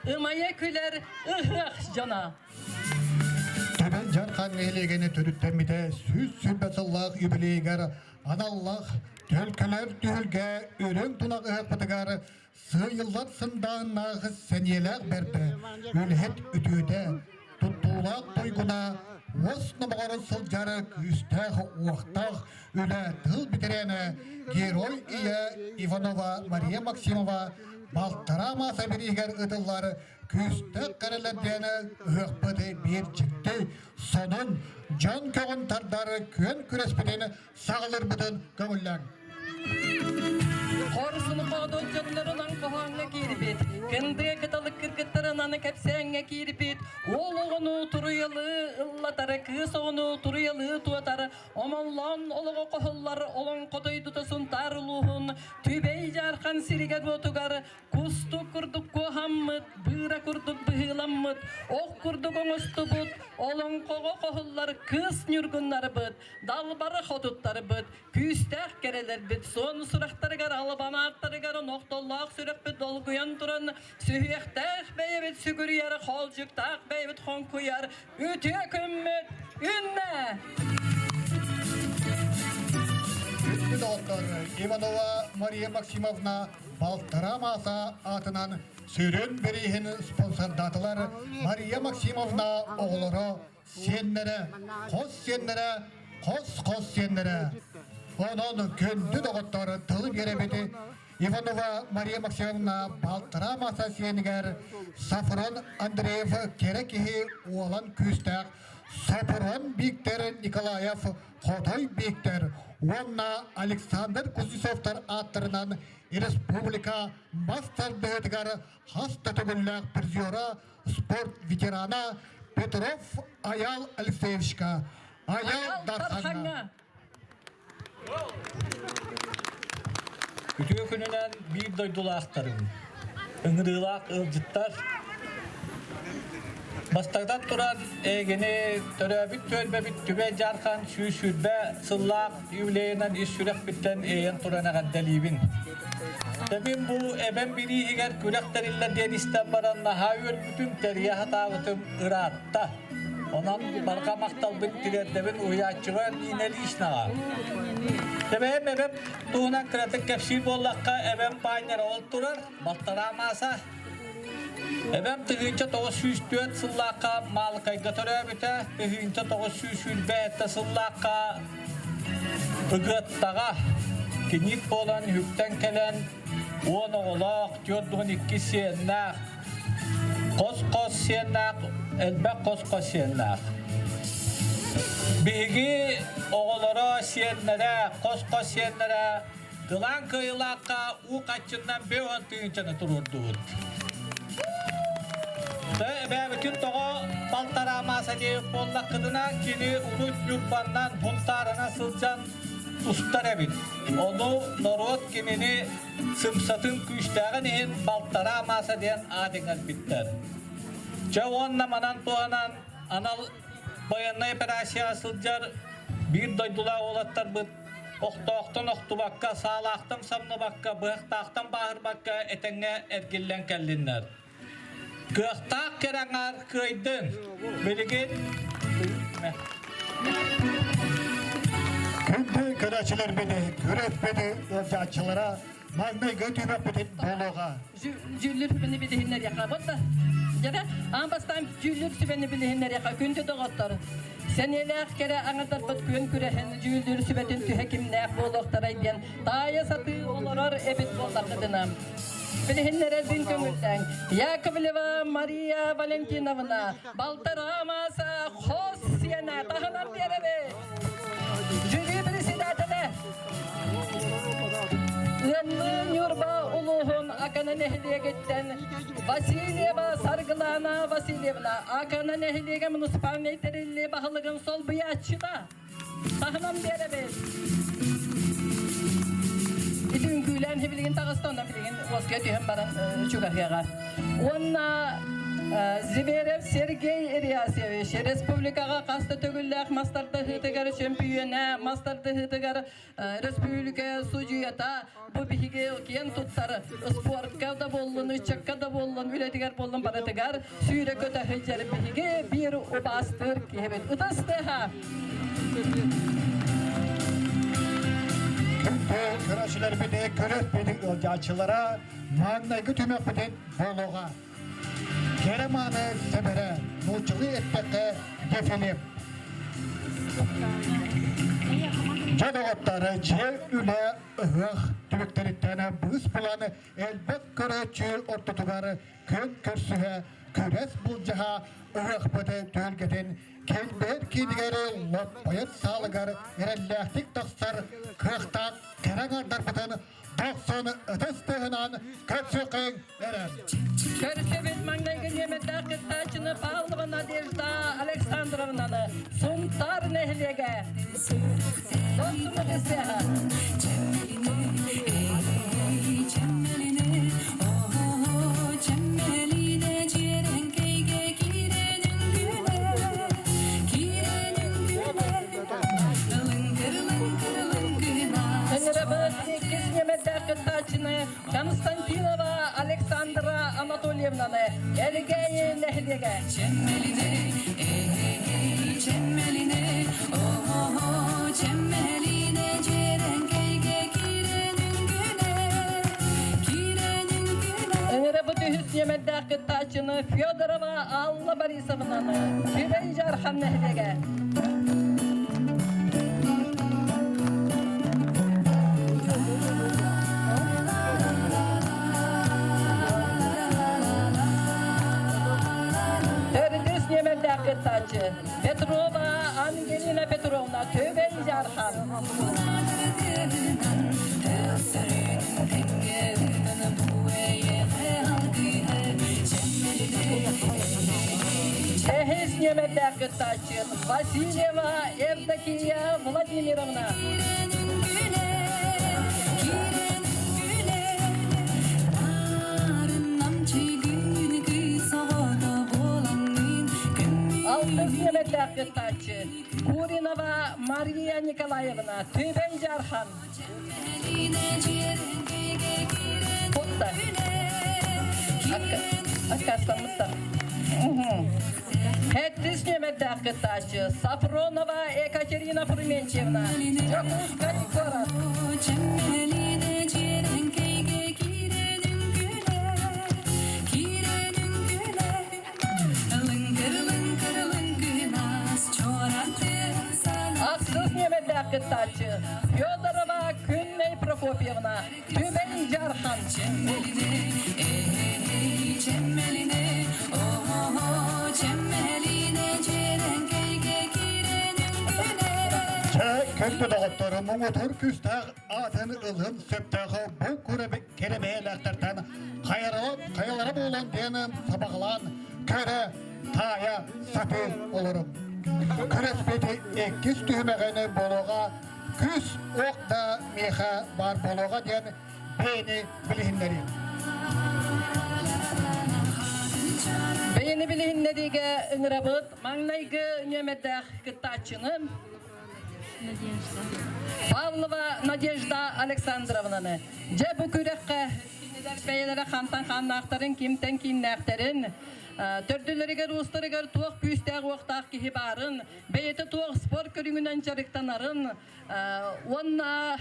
Ымайа күлэр ыһыах дьоно. Төбөн Дьархан нэһилиэгини төрүттэммитэ 120 сыллаах юбилейыгар аналлаах төлкөлөр түһүлгэ үрүҥ тунах ыһыахпытыгар сыыйыллар сындааннаах сэниэлээх бэрдэ, үлэһит үтүөтэ, туттуулаах туйгуна, уос номоҕор сылдьар күүстээх уохтаах үлэ тыл бэтэрээнэ Герой Ийэ Иванова Мария Максимова балтараа мааса бирииһигэр ыытыллар күүстээх кэрэлэрдээн ыһыахпыт биир дьикти сонун дьон көҕүн тардар күөн күрэспитин саҕалыырбытын көҥүллээҥ. Хорсун хоодуот дьоннорунан хоһооҥҥо киирбит, кындыа кыталык кыргыттарынан кэпсээҥҥэ киирбит, уол оҕону туруйалыы ыллатар, кыыс оҕону туруйалыы туотар, омоллоон олоҕо хоһуллар олоҥхо дойдута Сунтаар улууһун Түбэй Дьаархан сиригэр-уотугар Кустук курдук куоһаммыт, быыра курдук быһыыламмыт, ох курдук оҥостубут, олоҥхоҕо хоһуллар кыыс ньургуннарбыт, далбар хотуттарбыт, күүстээх кэрэлэрбит суон сурахтарыгар, албан ааттарыгар нохтоллоох сүрэхпит долгуйан туран, сүһүөхтээх бэйэбит сүгүрүйэр, хоолдьуктаах бэйэбит хоҥкуйар үтүө күммүт үүннэ! Күндү доҕоттор, Иванова Мария Максимовна Балтараа Мааса аатынан сүрүн бирииһин спонсордаатылар Мария Максимовна оҕолоро, сиэннэрэ, хос сиэннэрэ, хос-хос сиэннэрэ. Онон күндү доҕоттор тылы биэрэбит Иванова Мария Максимовна Балтараа Мааса сиэнигэр Сафрон Андреев кэрэ киһи уолан күүстээх Сопрун Виктор Николаев Хотой Виктор уонна Александр Кузнецовтар ааттарынан республика мас тардыһыытыгар хас да төгүллээх призера, спорт ветерана Петров Аял Алексеевичка Аял Дархаҥҥа Үтүө күнүнэн биир дойдулаахтарым, ыҥырыылаах ыалдьыттар! Бастакытан туран эйигини төрөөбүт түөлбэбит Түбэй Дьаархан 120 сыллаах юбилейынан ис сүрэхпиттэн иэйэн туран эҕэрдэлиибин. Тэбин бу эбэм бирииһигэр күрэх тэриллэр диэн истэн баран наһаа үөрбүтүм, тэрийэ сатаабытым ыраатта. Онон барҕа махталбын тириэрдэбин уһуйааччыга Нина Ильичнаҕа. Эбэм эбэм туһунан кыратык кэпсиир буоллахха, эбэм баанньара ол турар, балтараа мааса. Эбэм 1904 сыллаахха Маалыкайга төрөөбүтэ, 1927 сыллаахха Ыгыаттаҕа киниик буолан үктэн кэлэн уон оҕолоох, 42 сиэннээх, Хос-хос сиэннээх, элбэх хос-хос сиэннээх. Биһиги оҕолоро, сиэннэрэ, хос-хос сиэннэрэ кылаан кыайыылаахха уу хаччыннан 50 тыһыынчаны туруордубут. Эбээбитин тоҕо балтараа мааса диэбит буоллаххытына, кини урут Ньурбаннан, Һунтаарынан сылдьан устар эбит. Ону норуот кинини сымсатын күүстээҕин иһин балтараа мааса диэн аат иҥэрбиттэр. Чэ уонна манан туһанан анал байыаннай операцияҕа сылдьар биир дойдулаах уолаттарбыт охтоохтон охтубакка, саалаахтан самныбакка, быһахтаахтан бааһырбакка этэҥҥэ эргиллэн кэллиннэр. Кыахтаах кэрэ аҥаар кыайдын. Билигин Күндү көрөөччүлэрбит, күрэспит ыалдьааччылара маҥнайгы түмэппитин буолуоҕа. Дьүүллүүр сүбэни билиһиннэриэххэ. Бот дьэ, аан бастаан дьүүллүүр сүбэни билиһиннэриэххэ. Күндү доҕоттор, сэниэлээх кэрэ аҥардарбыт күөн күрэһин дьүүллүүр сүбэтин түһэ кимнээх буолуохтарай диэн таайа сатыы олорор эбит буоллаххытына. Билиһиннэрэрбин көҥүллээҥ. Яковлева Мария Валентиновна, балтараа мааса хос сиэнэ таһынан биэрэбит. Жюри председателэ Ыанныы Ньурба улууһун Акана нэһилиэгиттэн Васильева Саргылана Васильевна Акана нэһилиэгэ муниципальнай тэриллии баһылыгын солбуйааччыта. Таһынан биэрэбит. Ити үҥкүүлээн билигин таҕыста, онно билигин уоскуйа түһэн баран чугаһыаҕа. Уонна Зверев Сергей Ильясевич республикаҕа хас да төгүллээх мас тардыһыытыгар чөмпүйүөнэ, мас тардыһыытыгар республика судьуйата бу биһиги киэн туттар спортка да буоллун, ыччакка да буоллун, үлэтигэр буоллун барытыгар сүүрэ-көтө сылдьар биһиги биир убаастыыр киһибит. Ытыс тыаһа! Күндү көрөөччүлэрбити, көрөт ыалдьааччылара маҥнайгы түмэхпитин буолуоҕа. Кэрэ мааны сэбэрэ, нууччалыы эттэххэ дефиле. Дьэ доҕоттор, дьиэ үлэ ыһыах түмүктэриттэн быыс булан элбэх көрөөччү ортотугар күөн көрсүһэ, күрэс былдьаһа ыһыахпыт түһүлгэтин кэлбэт киинигэр лоппойор саалыгар эрэллээхтик тахсар кыахтаах кэрэ аҥардарбытын Дохсун ытыс тыаһынан көрсүөххүҥ эрэн. Көрсөбүт маҥнайгы нүөмэрдээх кыттааччыны Павлова Надежда Александровнаны Сунтаар нэһилиэгэ. Дохсун ытыс тыаһа. Ыҥырабыт иккис ньэмэрдээх кыттааччыны Константинова Александра Анатольевнаны Элгээйи нэһилиэгэ. Чеммелине, эй, чеммелине, о-о-о, чеммелине, дьиэрэҥкэйгэ киирэн үҥкүлэ, киирэн үҥкүлэ. Ыҥырабыт үһүс ньэмэрдээх кыттааччыны Федорова Алла Борисовнаны Түбэй Дьархан нэһилиэгэ. Төрдүс нүөмэрдээх кыттааччы Петрова Ангелина Петровна Түбэй Дьархан. Эһис нүөмэрдээх кыттааччы Васильева Евдокия Владимировна. Алтыс нүөмэрдээх кыттааччы Куринова Мария Николаевна Түбэй Дьархан. Кутта. Аккаастаммыттар. Хэттис нүөмэрдээх кыттааччы Сафронова Екатерина Фрументьевна, Дьокуускай куорат. Ахсыс нүөмэрдээх кыттааччы Федорова Күннэй Прокопьевна, Түбэй Дьархан. Чэ, күндү доҕотторум, муҥутуур күүстээх аатын ылын сөптөөх бу кэрэбээлээхтэртэн хайалара буолан диэн сабаҕалаан көрө таайа сатыы олорум. Күрэспити иккис түһүмэҕин буолуоҕа күүс ох да миэхэ баар буолуоҕа диэн бэйэни билиһиннэриим. Бэйэни билиһиннэриигэ ыҥырабыт маҥнайгы нүөмэрдээх кыттааччыны Павлова Надежда Александровнаны. Дьэ бу күрэххэ кинилэр бэйэлэрэ хантан хааннаахтарын, кимтэн кииннээхтэрин, төрдүлэригэр уустарыгар туох күүстээх-уохтаах киһи баарын, бэйэтэ туох спорт көрүҥүнэн дьарыктанарын уонна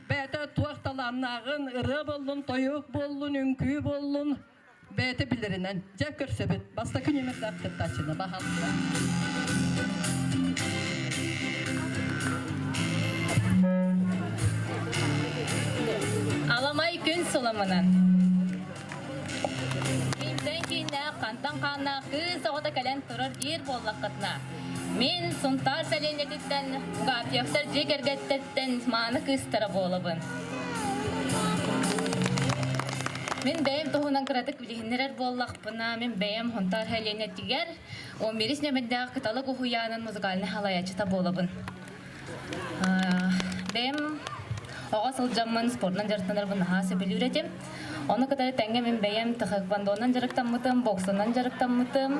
бэйэтэ туох талааннааҕын, ырыа буоллун, тойук буоллун, үҥкүү буоллун, бэйэтэ билэринэн дьэ көрсөбүт. Бастакы нүөмэрдээх кыттааччыны баһаалыста. Аламай күн суламынан. Кимтэн кииннээх, хантан хааннаах кыыс оҕото кэлэн турар диир буоллаххытына, мин Сунтаар сэлиэнньэтиттэн Гафьевтар дьиэ кэргэттэриттэн мааны кыыстара буолабын. Мин бэйэм туһунан кыратык билиһиннэрэр буоллахпына, мин бэйэм Сунтаар сэлиэнньэтигэр 11 нөмэрдээх Кыталык уһуйаанын музыкальнай халайааччыта буолабын. Бэйэм оҕо сылдьаммын спортунан дьарыктанарбын наһаа сөбүлүүр этим. Ону кытары тэҥҥэ мин бэйэм тхэквондонан дьарыктаммытым, боксанан дьарыктаммытым.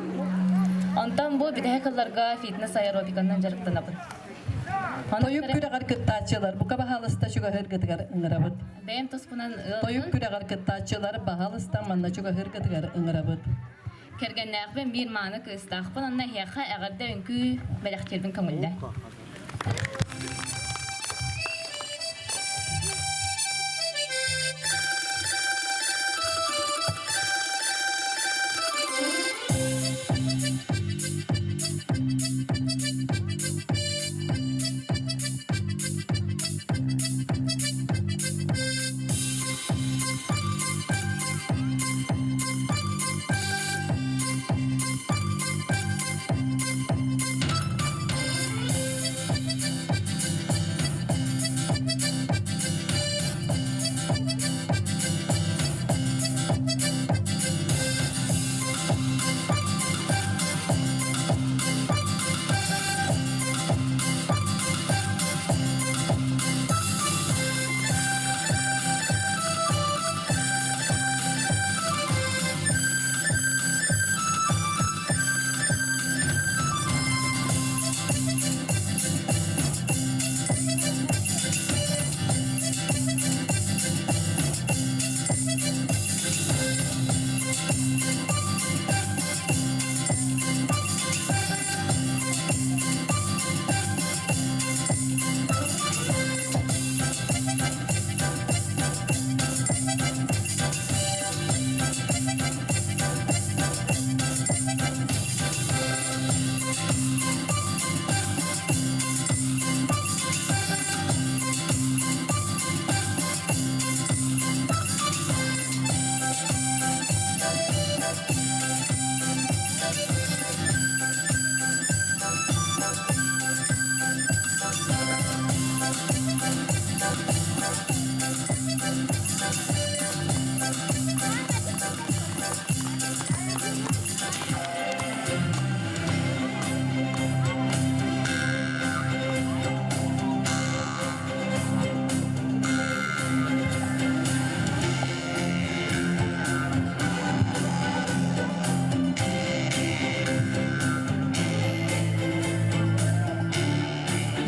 Онтон бу бүтэһик сылларга фитнес-аэробиканан дьарыктанабын. Тойук күрэҕэр кыттааччылар бука баһаалыста чугаһыыргытыгар ыҥырабыт. Бэйэм туспунан Тойук күрэҕэр кыттааччылар баһаалыста манна чугаһыыргытыгар ыҥырабыт. Кэргэннээхпин биир мааны кыыстаахпын, онно эһиэхэ эҕэрдэ үҥкүү бэлэхтиирбин көҥүллэ.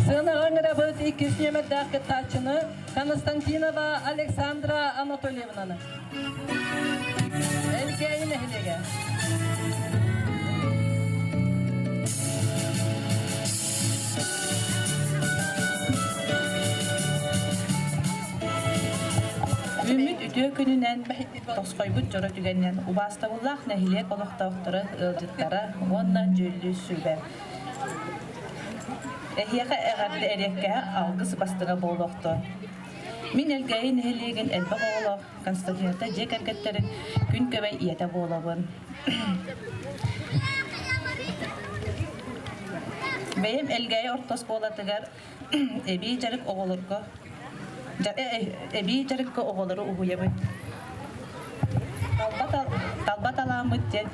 Сыанаҕа ыҥырабыт иккис нүөмэрдээх кыттааччыны Константинова Александра Анатольевнаны. Элгээйи нэһилиэгэ. Үүммүт үтүө күнүнэн тосхойбут дьоро түгэнинэн убаастабыллаах нэһилиэк олохтоохторо, ыалдьыттара уонна дьүүллүүр сүбэ. Эһиэхэ эҕэрдэ эриэккэһэ алгыс бастыҥа буолуохтун. Мин Элгээйи нэһилиэгин элбэх оҕолоох Константиновтар дьиэ кэргэттэрин күн көбөй ийэтэ буолабын. Бэйэм Элгээйи орто оскуолатыгар эбии дьарык оҕолорго эбии дьарыкка оҕолору уһуйабын. Талба талааммыт диэн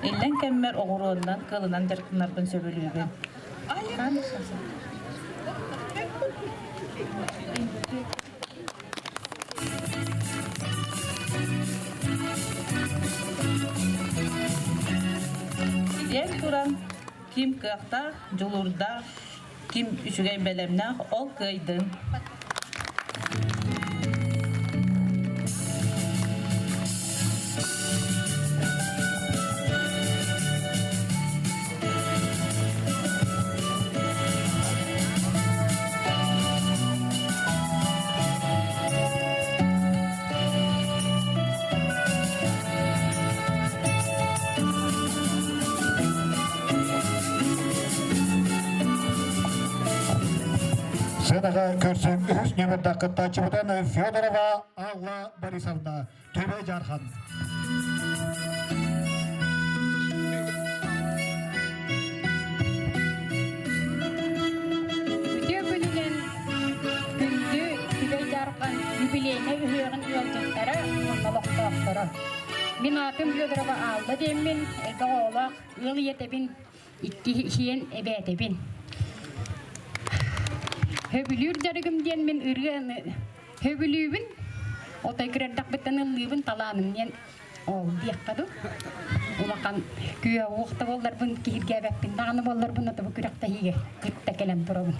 иллэҥ кэммэр оҕуруоннан, кылынан дьарыктанарбын сөбүлүүбүн. Диэн туран, ким кыахтаах, дьулуурдаах, ким үчүгэй бэлэмнээх, ол кыайдын. Сыанаҕа көрсөн үһүс нүөмэрдээх кыттааччыбытын Федорова Алла Борисовна Төбө Дьархан. Үтүө күнүнэн күндү Түбэй Дьаархан юбилейнай ыһыаҕын ыалдьыттара уонна олохтоохторо. Мин аатым Федорова Алла диэммин, элбэх оҕолоох ыал ийэтэбин, икки сиэн эбээтэбин. Сөбүлүүр дьарыгым диэн мин ырыаны сөбүлүүбүн. Отой кырардахпыттан ыллыыбын талааным диэн ол диэххэ дуу. Улахан күө уохта буолларбын киһиргээбэппин даҕаны буолларбын ото бу күрэхтэһиигэ кытта кэлэн турабын.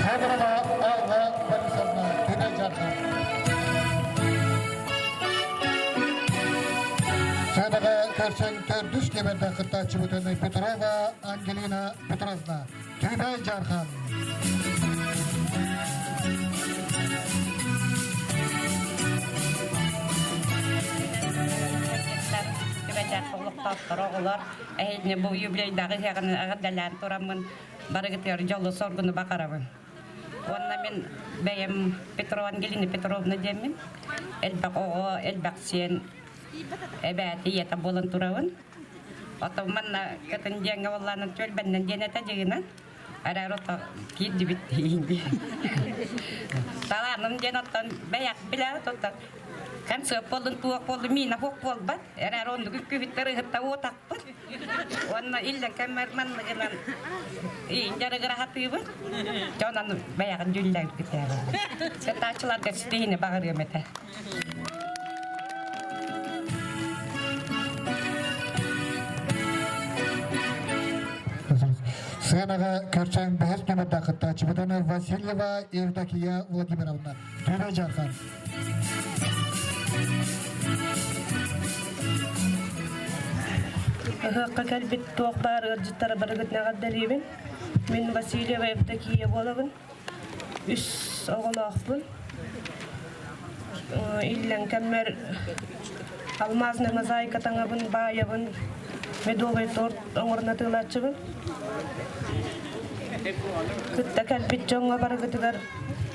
Федорова Алла Борисовна Түбэй Дьархан. Сыанаҕа көрсөн төрдүс кэмэрдэх кыттааччыбытын Петрова Ангелина Петровна Түбэй Дьархан. Олохтоохторо оҕолор эһиги бу юбилейдааҕы ыһыаҕын эҕэрдэлээн тураммын барыгытыгар дьолу-соргуну баҕарабын. Уонна мин бэйэм Петрова Ангелина Петровна диэммин. Элбэх оҕо, элбэх сиэн эбээти ийэтэ буолан турабын. Оттон манна кытын диэҥҥэ буоллаанан түөлбэннэн диэн этэ дьыгынан. Араар ото киирдибит диин. Талааным диэн оттон бэйэх билэҕит оттон концерт буоллун туох буоллун миинэ хуох буолбат. Эрээр оннук күһүттэр ыһытта уотахпыт. Уонна иллэн кэммэр манныгынан иин дьарыгыра хатыыбыт. Дьонон бэйэҕин дьүллэрбитээҕи. Кытааччыларга ситиһини баҕарыам этэ. Сыанаҕа көрсөн бэһис нүмердээх кыттааччыбытын Васильева Евдокия Владимировна. Түбэ Дьархан. Ыһыахха кэлбит туох баар ыалдьыттара барыгытын эҕэрдэлиибин. Мин Васильева Евдокия буолабын. Үс оҕолоохпун. Иллэҥ кэммэр алмазная мозаика таҥабын, баайабын, медовый торт оҥорон атыылааччыбын. Кытта кэлбит дьоҥҥо барыгытыгар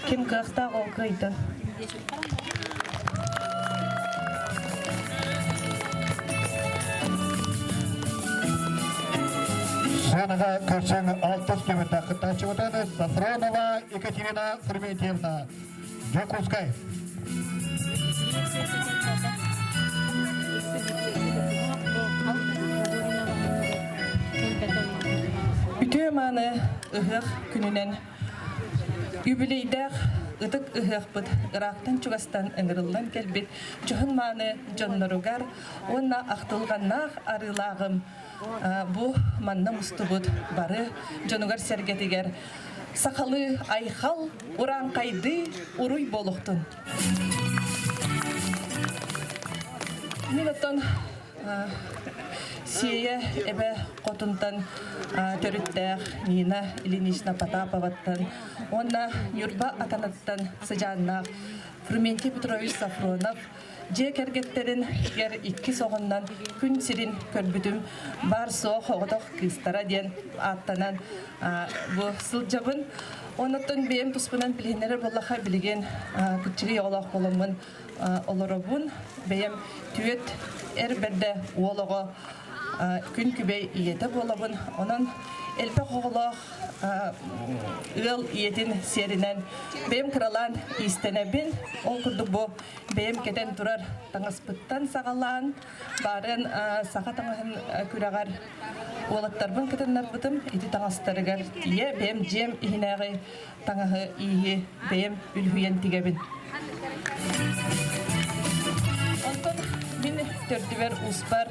ким кыахтаах ол кыайдын. Сыанаҕа көрсөн алтыс нүмердээх кыттааччыбытын Сафронова Екатерина Ферментьевна, Дьокуускай. Үтүө мааны ыһыах күнүнэн юбилейдээх ытык ыһыахпыт ыраахтан-чугастан ыҥырыллан кэлбит дьоһун мааны дьонноругар уонна ахтылҕаннаах арыылааҕым бу манна мустубут бары дьонугар-сэргэтигэр сахалыы айхал, урааҥхайдыы уруй буолуохтун. Мин оттон Сиэйэ эбэ хотунтан төрүттээх Нина Ильинична Потаповаттан уонна Ньурба Аканаттан сыдьааннаах Фрументий Петрович Сафронов дьиэ кэргэттэрин гэр иккис оҕоннон күн сирин көрбүтүм баар-суох оҕотох кыыстара диэн ааттанан бу сылдьабын. Онуттан бэйэм туспунан билиһиннэрэр буоллаха билигин кыччыгый оҕолоох буоламмын олоробун. Бэйэм түөт эр бэрдэ уол оҕо күн күбэй ийэтэ буолабын. Онон элбэх оҕолоох ыал ийэтин сиэринэн бэйэм кыралаан иистэнэбин. Ол курдук бу бэйэм кэтэн турар таҥаспыттан саҕалаан баарын саха таҥаһын күрэҕэр уолаттарбын кытыннарбытым. Ити таҥастарыгар тиийэ бэйэм дьиэм иһинээҕи таҥаһы ииһи бэйэм үлүһүйэн тигэбин. Онтон мин төрдүбэр ууспар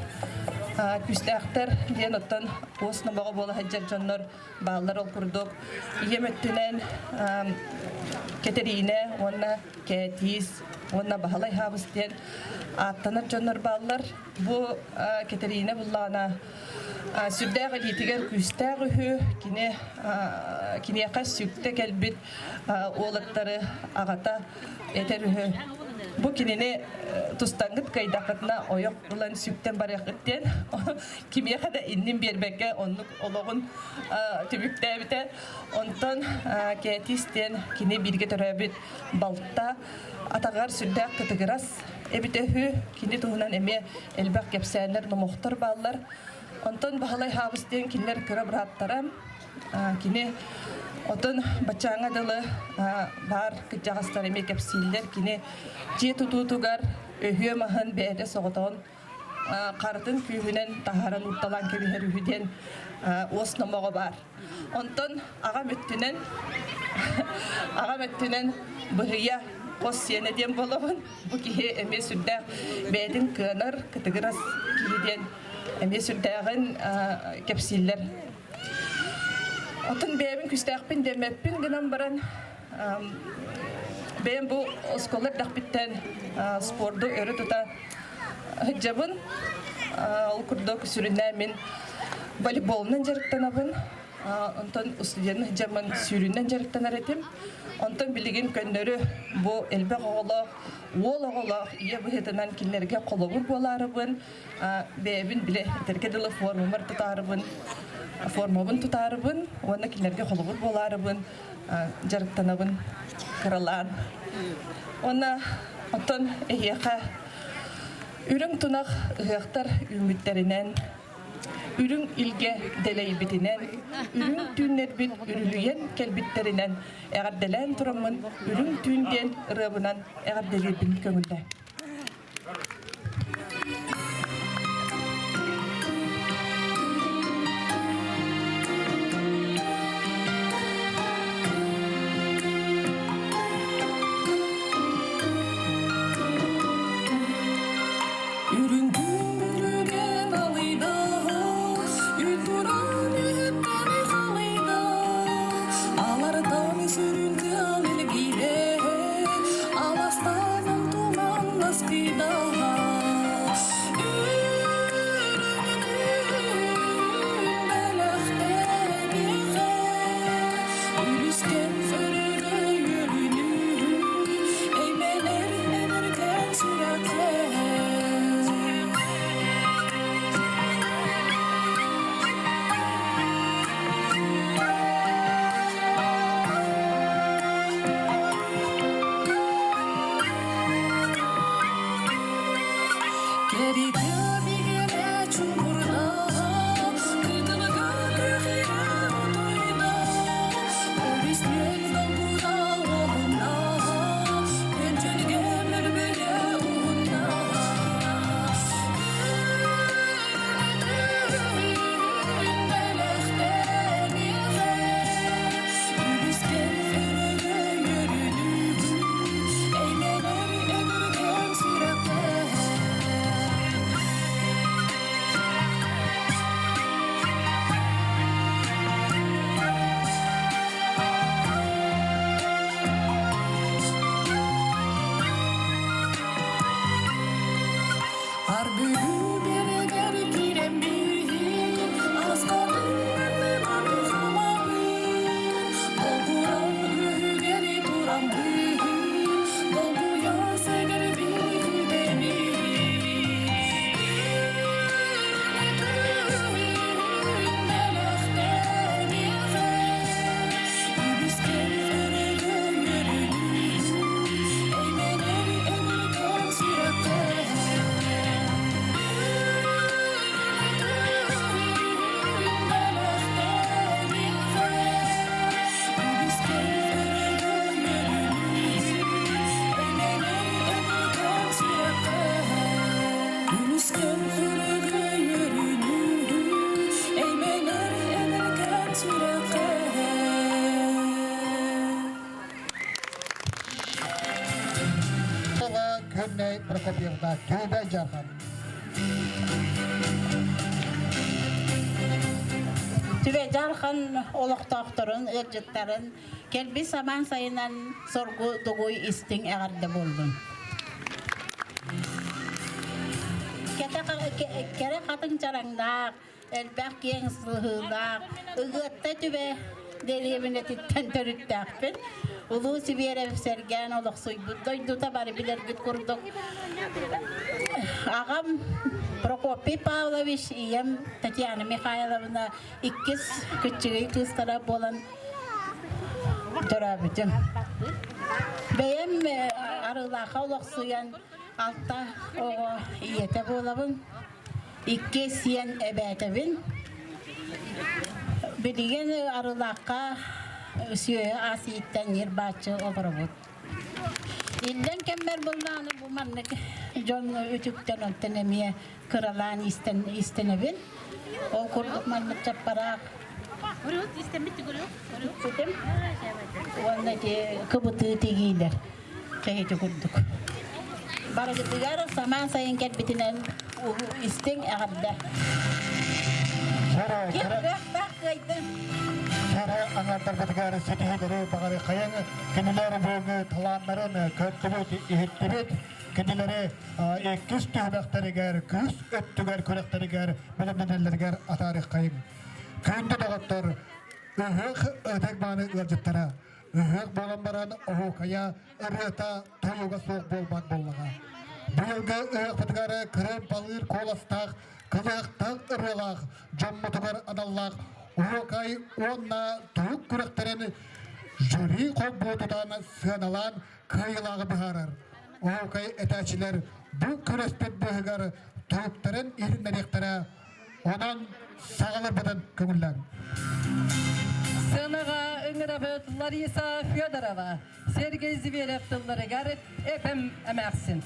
күүстээхтэр диэн оттон уос номоҕо буола сылдьар дьоннор бааллар ол курдук ийэм өттүнэн Кэтэриинэ уонна Кээтиис уонна Баһылай Хаабыс диэн ааттанар дьоннор бааллар. Бу Кэтэриинэ буллаҕына сүрдээх илиитигэр күүстээх үһү. Кини киниэхэ сүктэ кэлбит уолаттары аҕата этэр үһү. Бу кинини тустаҥҥыт кыайдаххытына ойох ылан сүктэн барыаххыт диэн кимиэхэ да иннин биэрбэккэ оннук олоҕун түмүктээбитэ. Онтон Кээтиис диэн кини бииргэ төрөөбүт балта атаҕар сүрдээх кытыгырас эбитэ үһү. Кини туһунан эмиэ элбэх кэпсээннэр, номохтор бааллар. Онтон Баһылай Хаабыс диэн кинилэр кыра бырааттара. Кини отон баччааҥҥа дылы баар кырдьаҕастар эмиэ кэпсииллэр. Кини дьиэ тутуутугар өһүө маһын бэйэтэ соҕотоҕун харытын күүһүнэн таһааран уурталаан кэбиһэр үһү диэн уос номоҕо баар. Онтон аҕам өттүнэн аҕам өттүнэн быһыйа хос сиэнэ диэн буолабын. Бу киһи эмиэ сүрдээх бэйэтин кыанар, кытыгырас киһи диэн эмиэ сүрдээҕин кэпсииллэр. Оттон бэйэбин күстээхпин диэмэппин гынан баран бэйэм бу оскуола эрдэхпиттэн спорду өрө тута сылдьабын. Ол курдук сүрүннээн мин волейболунан дьарыктанабын. Онтон студент сылдьаммын сүүрүүнэн дьарыктанар этим. Онтон билигин көннөрү бу элбэх оҕолоох, уол оҕолоох ийэ быһыытынан кинилэргэ холобур буолаарыбын, бэйэбин билэ этэргэ дылы формамар тутаарыбын. формабын тутаарыбын уонна кинилэргэ холобур буолаарыбын дьарыктанабын кыралаан. Уонна оттон эһиэхэ үрүҥ тунах ыһыахтар үүммүттэринэн, үрүҥ илгэ дэлэйбитинэн, үрүҥ түүннэрбит үрүлүйэн кэлбиттэринэн эҕэрдэлээн тураммын үрүҥ түүн диэн ырыабынан эҕэрдэлиирбин көҥүллээ. Үрүҥ күн алыйда, Үтуран үһүттэн халыйда, Алартан сүрүн тыал илгийдэ, Аластан туман наскыйда. Үрүҥ күн бэлэхтэниэхэ, Үлүскэн өрөгөй өрүнүү, Эймэнэр энэргэн сүрэххэ. Күннэй Прокопьевна Түбэ Дьархан. Түбэ Дьархан олохтоохторун, ыалдьыттарын кэлбит самаан сайынан соргу дугуй истиҥ эҕэрдэ буоллун. Кэрэ хатыҥ чараҥнаах, элбэх киэҥ сыһыылаах, Ыгыатта түбэ дэриэбинэтиттэн төрүттээхпин. Улуу Сибиэрэп сэргээн олохсуйбут дойдута бары билэргит курдук. Аҕам Прокопий Павлович, ийэм Татьяна Михайловна иккис кыччыгый кыыстара буолан төрөөбүтүм. Бэйэм Арыылаахха олохсуйан алта оҕо ийэтэ буолабын. Икки сиэн эбээтэбин. Билигин Арылаахха сүөһү ас ииттэн ньир-бааччы олоробут. Иллэҥ кэммэр буллааны бу маннык дьон үтүктэн онтон эмиэ кыралаан истэн истэнэбин. Ол курдук маннык чаппараах уонна ити кыбытыы тигиилэр кэһити курдук. Барыгытыгар самаан сайын кэлбитинэн истиҥ эҕэрдэ. Кыахтаах кыайдын. Кэрэ аҥаардарбытыгар ситиһиилэри баҕары хайаҥ кинилэр бүгүҥҥү талааннарын көрдүбүт, иһиттибит. Кинилэри иккис түһүмэхтэригэр, күүс өттүгэр күрэхтэригэр бэлэмнэнэллэригэр атаарыаххайыҥ. Күндү доҕоттор, ыһыах ытык мааны ыалдьыттара, ыһыах буолан баран оһуокайа ырыата тойуга суох буолбат буоллаҕа. Быйылгы ыһыахпытыгар кырыым балыыр куоластаах, кылыһахтаах ырыалаах дьоммутугар аналлаах. Оһуокай уонна туһук күрэхтэрин жюри холбуотутан сыаналаан кыайыылааҕы быһаарар. Оһуокай этээччилэр бу күрэспит быыһыгар туһуктарын иһитиннэриэхтэрэ. Онон саҕаларбытын көҥүллээҥ. Сыанаҕа ыҥырабыт Лариса Федорова, Сергей Зверев тылларыгар эбэм эмээхсин.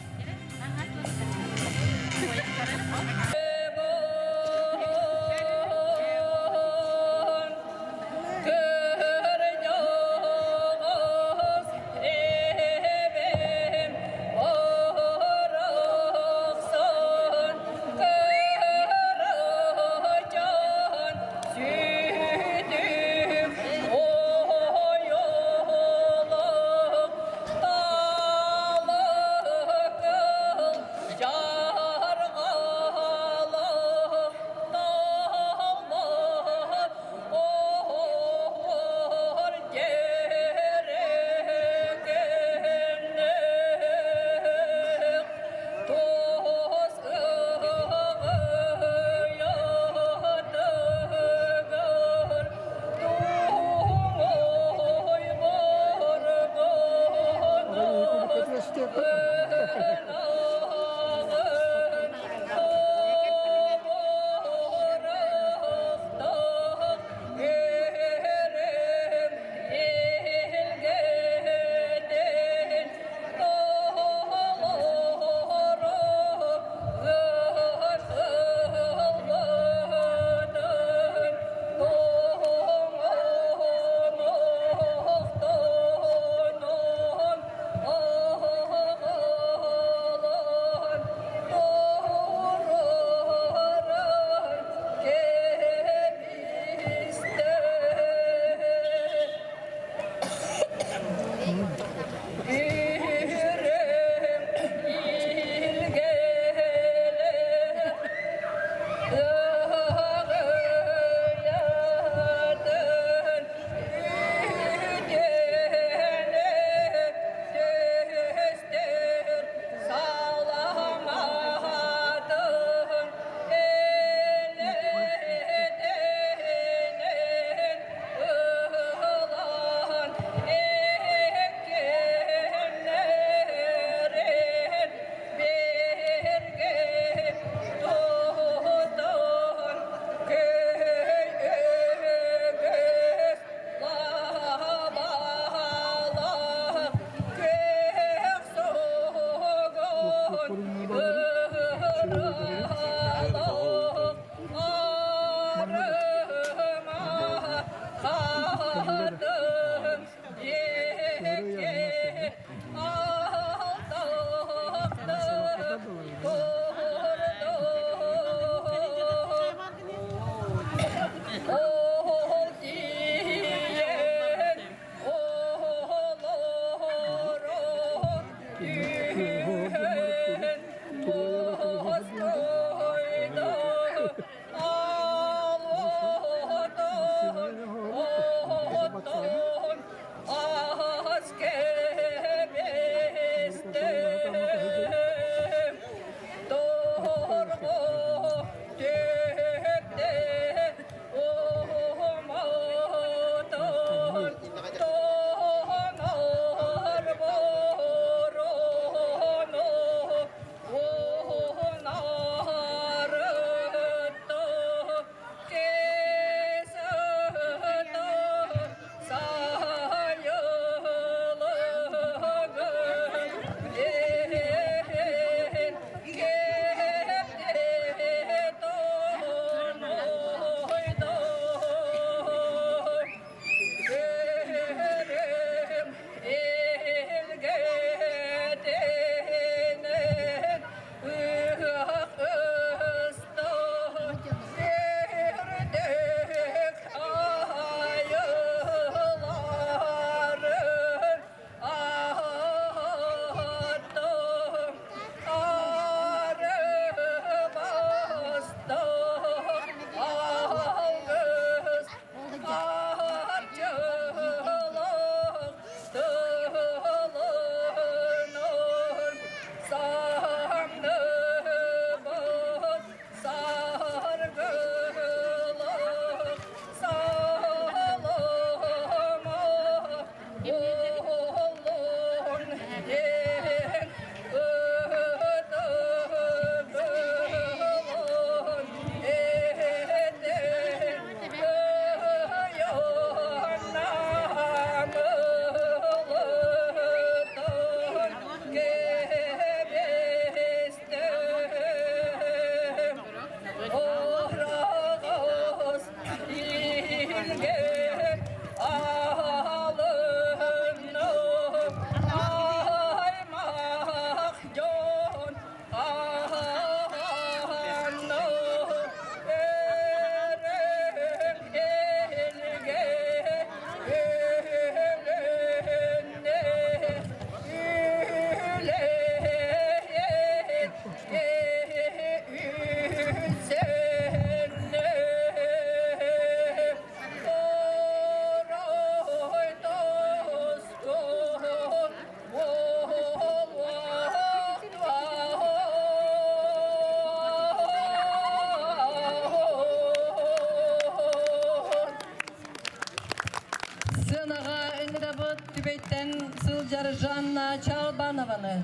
Түбэйтэн сылдьар Жанна Чалбанованы,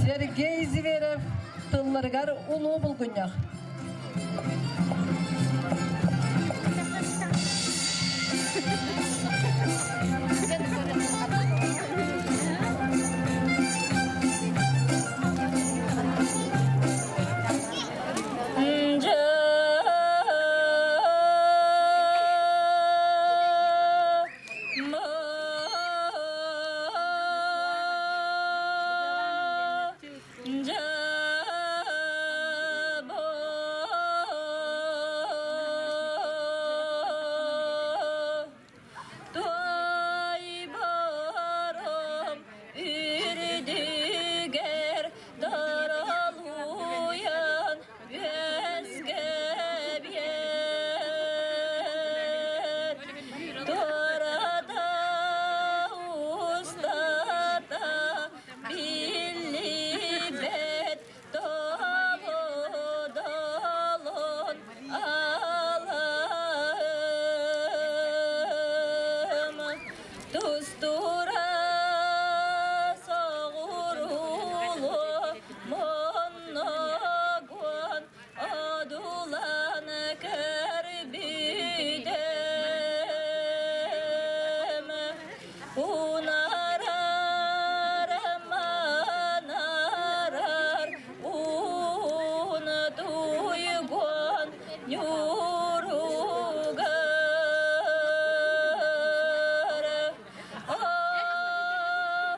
Сергей Зверев тылларыгар улуу булгунньах. Туайбарым үрдүгэр таралуйан үөскэбиэт Турата устата биллибэт тободолон алым Тустура соҕуруулу монногуон одулан көрбүтүм Унарар манарар ун туйгон ньуругар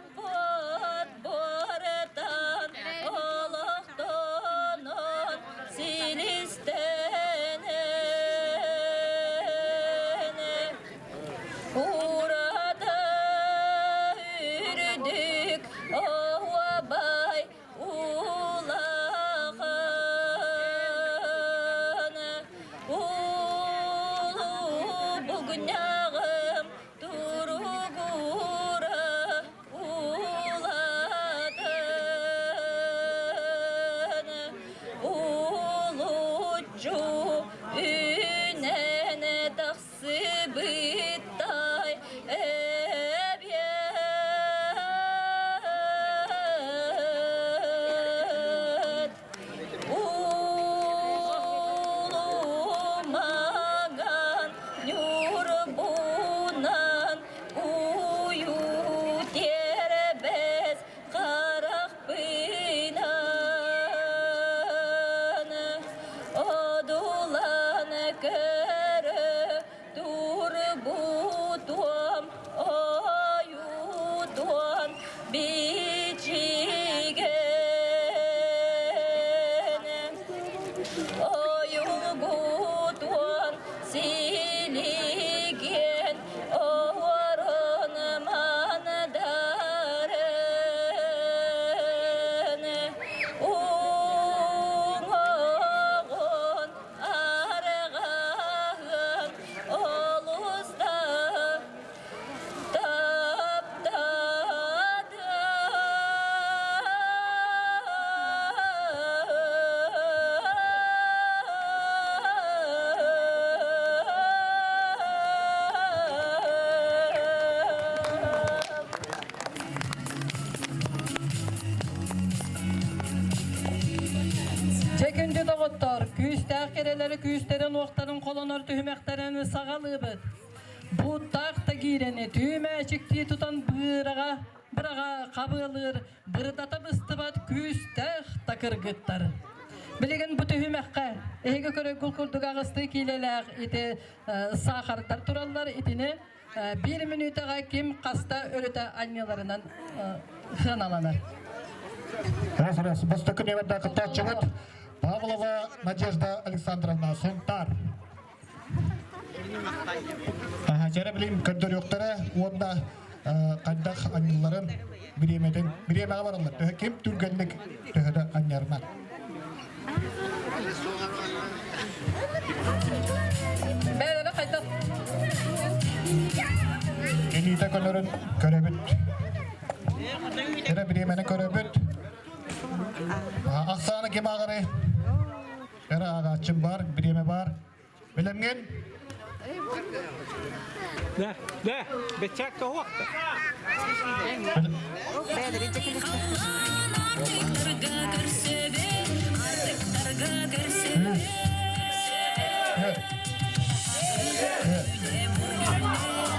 Оппот буортан олохтонон силистэнэн Урата үрдүк оһуобай улахан Улуу булгунньаҕым туругура улаатан Улуччу үүнэн тахсыбыттай эбиэт Улумаган ньурбунан уйу тиэрбэс харахпынан одулан көрө турбутуом ойутуон бичиген ойулгутуон силиген оһуорун мандарын уҥуоҕун арҕаһын олуста Дьэ күндү доҕоттор, күүстээх кэрэлэри күүстэрин уохтарын холонор түһүмэхтэрин саҕалыыбыт. Бууттаах да киирэни түүмээчиктии тутан быыраҕа быраҕа хабыалыыр бырдата быстыбат күүстээх да кыргыттар. Билигин бу түһүмэххэ эһиги көрөргүт курдук аҕыстыы киилэлээх ити саахардар тураллар. Итини биир мүнүүтэҕэ ким хаста өрүтэ анньыларынан сыаналанар. Раз, раз. Бастакы нүөмэрдээх кыттааччыбыт Павлова Надежда Александровна Сунтаар. Дьэрэ билим көрдөрүөхтэрэ уонна хайдах анньылларын бириэмэтин бириэмэҕэ бараллар. Төһө ким түргэнник төһөдө анньарынан. Бээлэрэ хайдах? Илиитэ көнөрүн көрөбүт. Эрэ бириэмэни көрөбүт. Ахсааны ким ааҕарый? Эрэ ааҕааччым бар, бириэмэ бар. Билэмҥин? Да, да, бечак тоһуохта.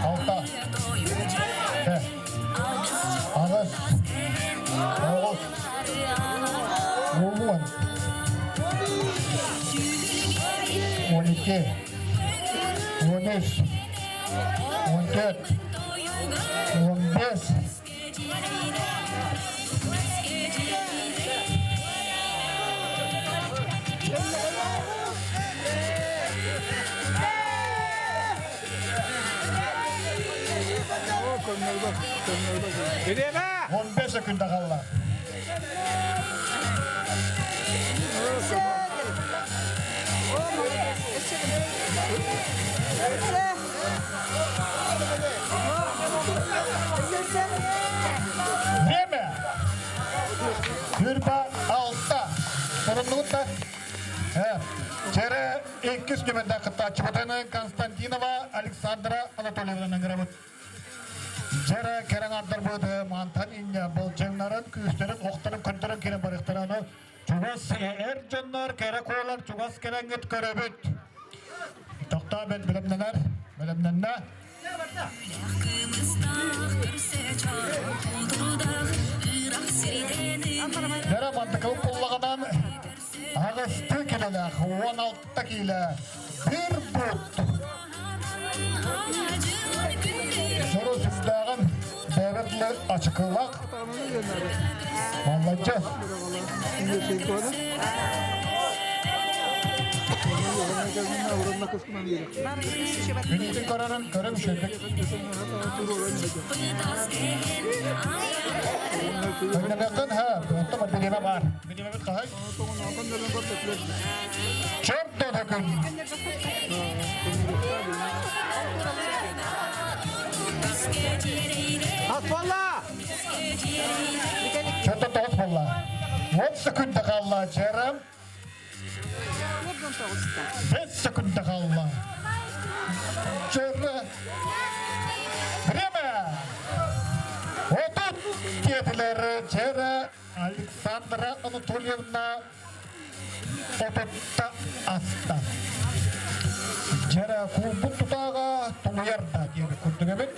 Алта. Аҕыс. Тоҕус. 10. 12. 13. 14. 15. 15 секунда қалла. Время. 26. Соруннугутта. Чere иккис нөмірді кыттааччыбытын Константинова Александра Анатольевна ыҥырабыт. Жара кэрэ аҥардарбыт мантан инньэ былчыҥнарын, күүстэрин, охторун көрдөрөн киирэн барыахтара. Аны чугас эр дьоннор, кэрэ куолар чугас кэлэҥҥит көрөбүт. Тохтоо бэл бэлэмнэнэр, бэлэмнэннэ. Жара мантыкыл пуллаҕынан аҕысты килэлээх 16 киилэ бір бут. Сору сүрдээҕин бэйэбит ачыкылаах. Молодец. Күнүтүн көрөрөн көрөм шөйдүк. Көннөбөккөн ха, оттон билиме бар. Билиме бит хаһай. Чөп додокун. Атвалла! Чөтө тоғыз болла. 10 секунда қалла, Жерем. 5 секунда қалла. Жере. Время. 30 диэтилэр Жере Александра Анатольевна отутта аста. Жере кулбут тутаға тулуярда диэби курдук эбит.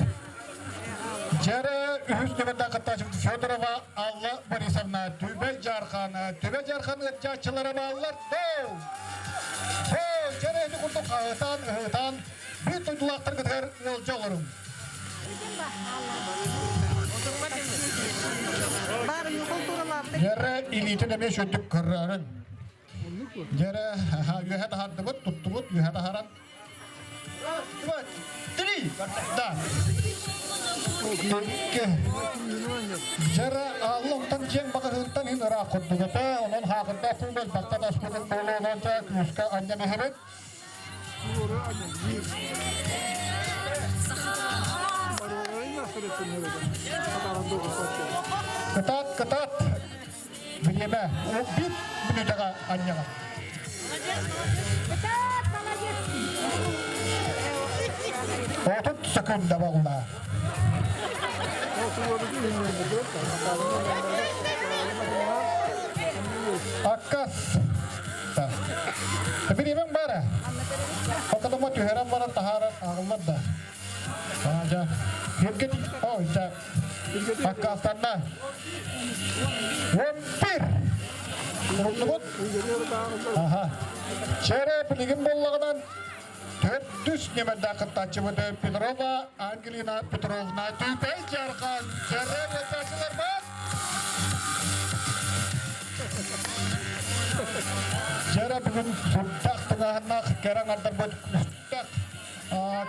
Жере үһүс нөмірдә кыттааччыбыт Федорова Алла Борисовна Түбэ Дьаархан, Түбэ Дьаархан ыалдьааччылара бааллар. Доу! Доу! Жере ити курдук хаһытаан, ыһытаан, биир дойдулаахтаргытыгар ыалдьа олоруҥ. Жере илиитин эмиэ сүрдүк көрөрүн. Жере үөһэ таһардыбыт, туттубут, үөһэ таһаран. Раз, два, три! Да. Икки. Жара аллонтан киэҥ баҕаһыттан иһин ыраах курдук этэ, онон хаахырдаах куул элбэхтэ таспытын буолуо күүскэ анньан иһэбит. Кытаат, кытаат! Бириэмэ биир мүнүүтэҕэ анньаҕын. 30 секунда буолла. Аккас. Бириэмэҥ баара. Хотономо түһэрэн баран таһааран ааҕыллар да. Аажа. Иргэ Ой, да. Аккаастанна. 11. Уруннубут. Аха. Чere билигин буоллаҕынан төрдүс нөмердээх кыттааччыбыт Петрова Ангелина Петровна Түбэй Дьаархан Чere кыттааччылар бар. Чere бүгүн сүрдээх тыҥааһыннаах кэрэ аҥардарбыт күүстээх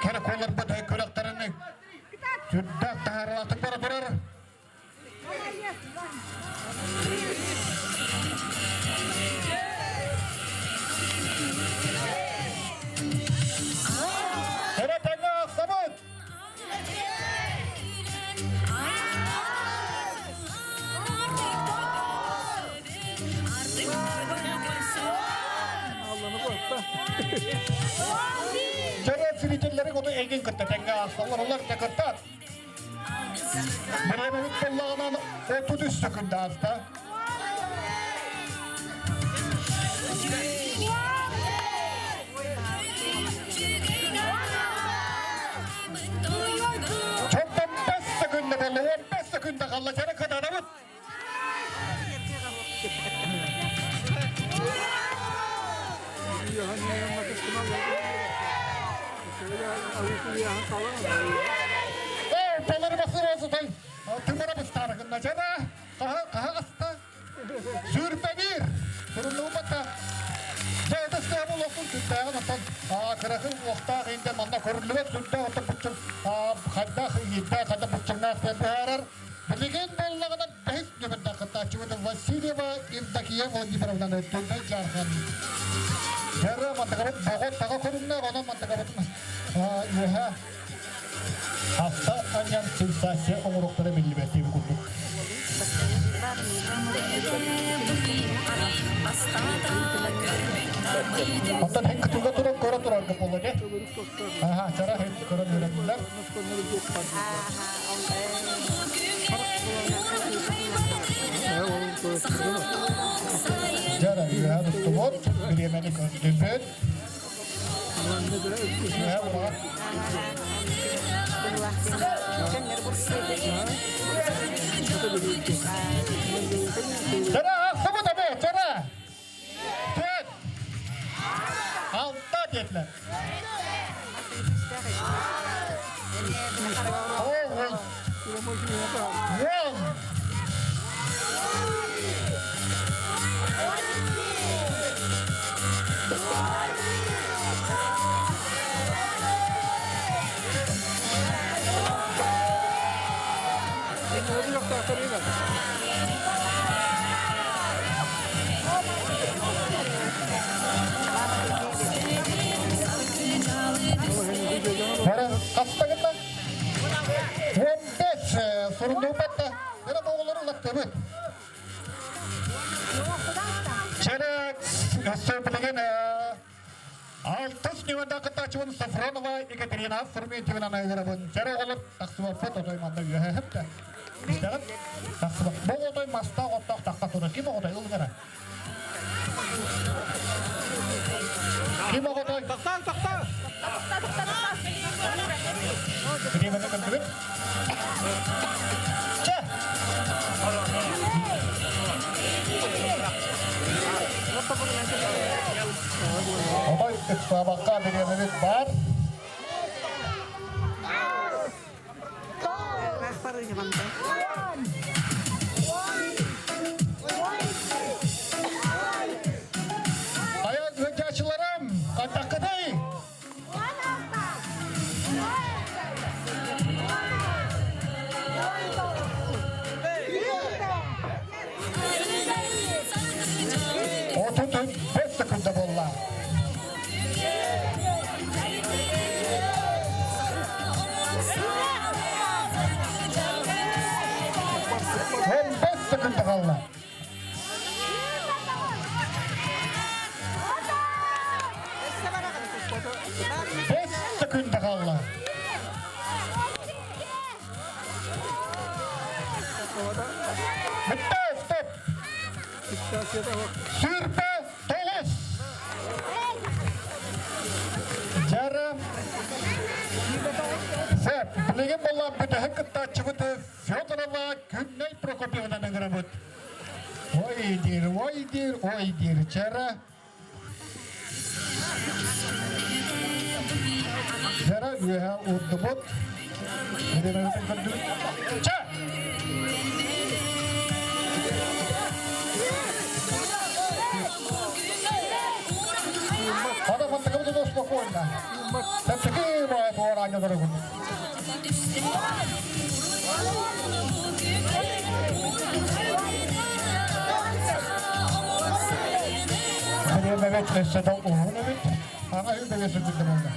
кэрэ куоларбыт күрэхтэрин сүрдээх таһаарыылаахтык бара турар. Кэрэ тэҥҥэ аахсабыт! Чэрэ. зрителлэри ону эйгин кытта тэҥҥэ аахсаллар, олар да кыттаат. Бириэмэбит буоллаҕынан 33 секунда ааста. Чонтон 5 секунда буолла, 15 секунда қалла, жана кытанабыт. Э, полары басыр осутай. Тымара быстарыгынна жана. Қаха қаха аста. Сүрпе бір. Туруннуубата. Дьэ, сыабыл окун сүрдээҕин оттон кыракый уохтаах инден манна көрүллүбэт сүрдээх оттон буччуҥ хайдах иирдээх хайдах буччуҥнаах диэн быһаарар. Билигин буоллаҕына бэһис нүөмэрдээх кыттааччыбыт Васильева Евдокия Владимировнаны Түннэй Дьаархан. Дьара мантакабыт боҕо таҕа көрүҥнээх, онон мантакабытын үөһэ хаста анньан сенсация оҥоруохтара биллибэт диэбит курдук. Оттон һин кытылга туран көрө турарга буолла дьэ. Аха, чара һин көрөн үөрэннилэр. Дьара үөһэ тустубут, бириэмэни көрдүбүт. Үөһэ улахан. Чара ахсыбыт эбэ, чара! Төрт! Алта диэтилэр. Тоҕус! 10! Бары хаста гынна? 15 суруннуубатта. Эра оҕолору улаттыбыт. Чэрэ өссө билигин Алтыс ньымада кыттааччыбын Софронова Екатерина Фурментьевна ыҥырабын. Чэрэ оҕолор тахсыбаппыт отой манна үөһэ хэптэ. Истэҕин? Тахсыбат. Бу отой мастаах оттоох тахха турар. Ким оҕотой ылгара? Ким оҕотой? Тахсан, тахсан! Бириэмэни көрдүбүт. Чэ! Отой ыксаабакка бириэмэбит баар. Айан ыалдьааччыларым, хайдаххытый? 35 секунда буолла. 15 секунда қалды. 5 секунда қалды. Бітті, стоп! Сүрпе тоғыз! Жара Сеп, билигин буолла бүтэһик кыттааччыбыт Федорова Күннэй Прокопьевна ыҥырабыт. Ой диир, ой диир, ой диир. Чара Жара үөһэ урдубут. Ча! Ана мантыкабыт спокойно. Чэпчэки баай туораанньа дорогун. Бириэмэбит өссө да уһун эбит. Аҥа үбэгэ сүрдүктэ буолла.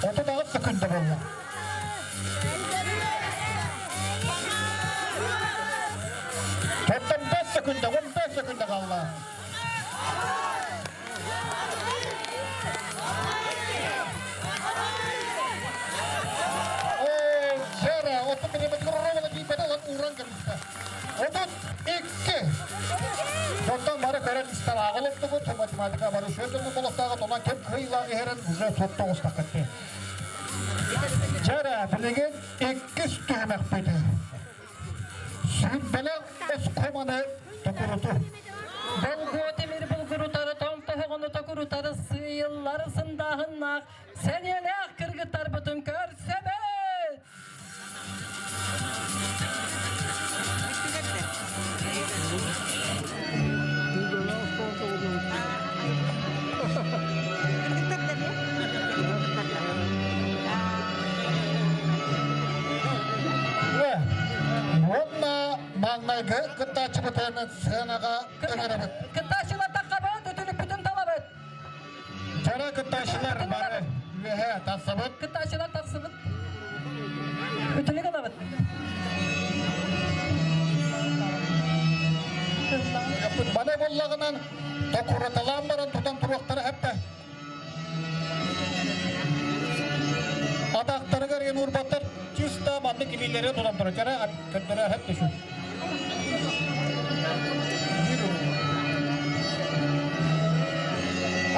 38 секунда буолла. Секунда, 15 секунда қалла. Жара, 30 миллиметр ровно тиийбэтэ, онон ууран кэбистэ. 32. Онтон бары көрөн истэн ааҕылыптыбыт, математика бары үчүгэй болуохтааҕыт, онон ким кыайыылаах иһэрин уже суоттоҕустаххыт. Жара, билигин иккис түһүмэхпит. Сүүрбэлэх оскуоманы токуруту. Болгуо тимир булгурутары, томтоһоҕону токурутары сыыйыллар сындааһыннаах, сэниэлээх кыргыттарбытын көрсөбүт! Уонна маҥнайгы кыттааччыбытын сыанаҕа ыҥырабыт. Кыттааччылар таххабыт, үтүлүкпүтүн талабыт. Дьара кыттааччылар бары үөһэ тахсабыт. Кыттааччылар тахсыбыт. Үтүлүк ылабыт. Баны буллаҕынан токураталаан баран тутан туруохтара эппэ. Атахтарыгар ен урбаттар чисто маннык илиилэри тутан турар. Дьара көрдөрө хэп түшү.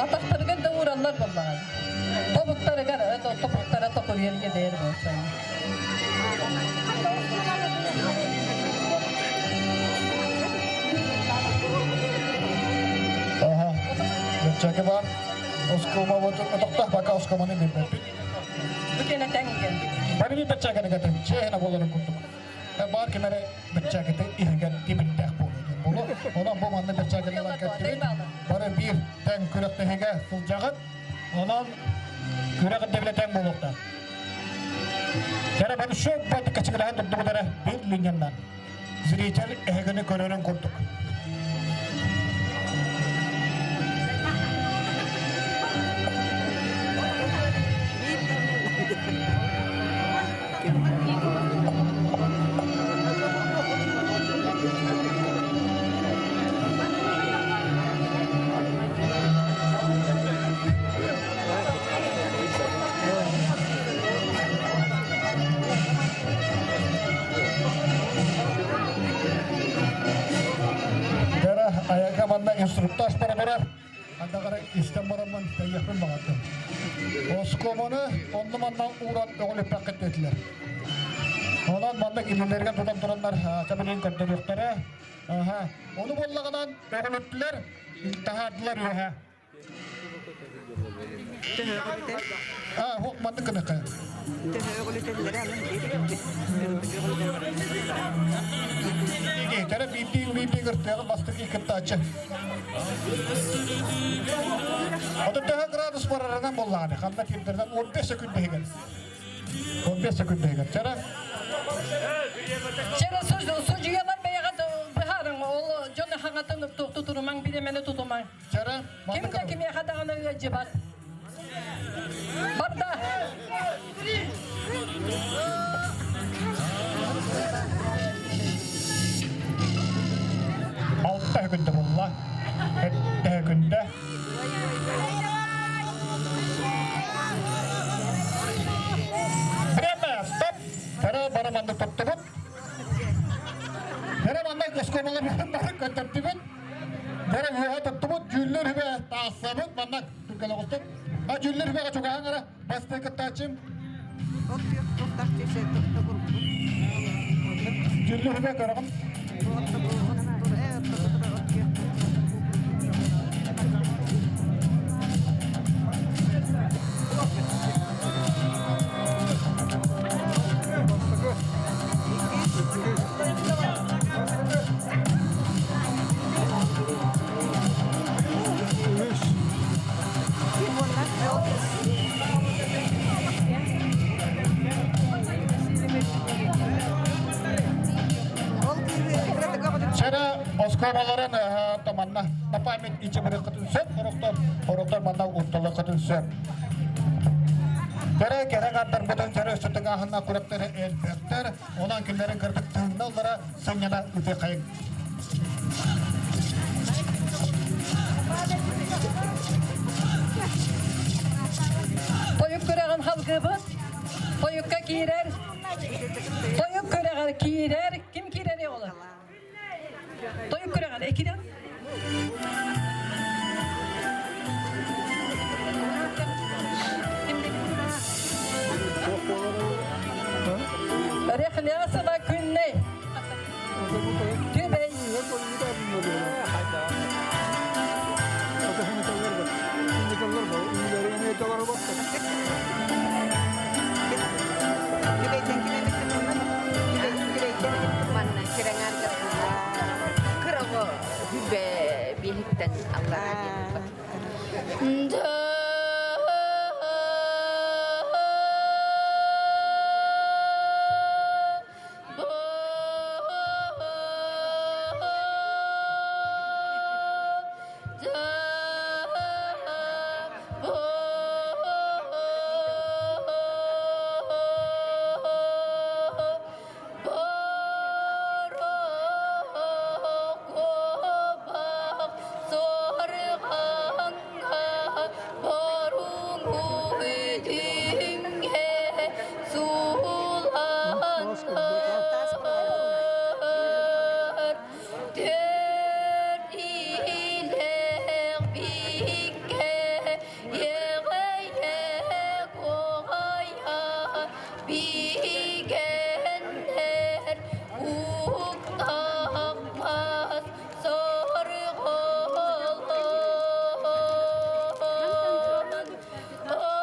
Атахтарыгар да уураллар буоллаҕа. Тобуктарыгар, тобуктара токуруйарга дээр буолсан. Аха. Бэрчээки бар. Оскуома отохтоох бака оскуоманы билбэппит. Бу кэнэ тэҥ Бары би бэрчээкини кэтэн чиэһинэ буоларын курдук. Бар ким эрэ бэрчээкити иһигэр тимирдээх буолуо диэн буолуо. Онон бу манна бэрчээкини ылан кэттибит. Бары биир тэҥ күрэхтэһиигэ сылдьаҕыт. Онон күрэх ирдэбилэ тэҥ буолуохтаах. Кэрэ бары шөп качыгыраһан турдубут эрэ биир линияннан. Зритель эһигини көрөрүн курдук. Дара аяка манна инструктаж бара турар. Анда истэн бараммын тайыахпын баҕардым. Оскуоманы онну манна ууран өҕүлүппэккит диэтилэр. Онон маннык илиилэригэр тутан тураннар чабылын көрдөрүөхтэрэ. Аха. Ону буоллаҕынан өҕүлүттүлэр, таһаардылар үөһэ. Аа, маннык гыныхха. Тәрі биирдии кыртыаҕын бастакы кыттааччы. Отут төһө градус барарынан буоллаҕына, ханна тиэрдэринэн 15 секунд иһигэр. 15 секунд иһигэр. Чара. Чара судьуйалар бэйэҕэ быһаарыҥ, ол дьон хаҥатын тутурумаҥ, бириэмэни тутумаҥ. Чара. Ким да кимиэхэ даҕаны ыалдьыбат. Барда. Алта күндэ булла. Сэттэ күндэ. Время, стоп! Кара бары маннык туттубут. Кара маннык оскуолалар бары көтөрдүбүт. Бары үөһэ туттубут, дьүүллүүр сүбэ таахсабыт, манна түргэн оҕустук. А дьүүллүүр сүбэҕэ чугаһаан эрэ, бастакы кыттааччым. Дьүүллүүр сүбэ көрөҕүн. Сэрэ оскуолаларын манна на память ичи-бырыккытын сөп, орохтор, орохтор манна урталыккытын сөп. Кэрэ кэрэ гардарбытын кэрэ өссө тыҥааһынна курэптэр элбэхтэр, онон кинилэрин кырдык тыынналлара сынньана ытыахайын. Салгыбыт тойукка киирэр. Тойук күрэҕэр киирэр. Ким киирэр оҕолор? Тойук күрэҕэр экирэн. Рехлясова Күннэй. Түбэй. Кыраҕы хүбэ биһиктен аллара диэн. Биһигэннэр уктахпас сорҕолон Тоҕо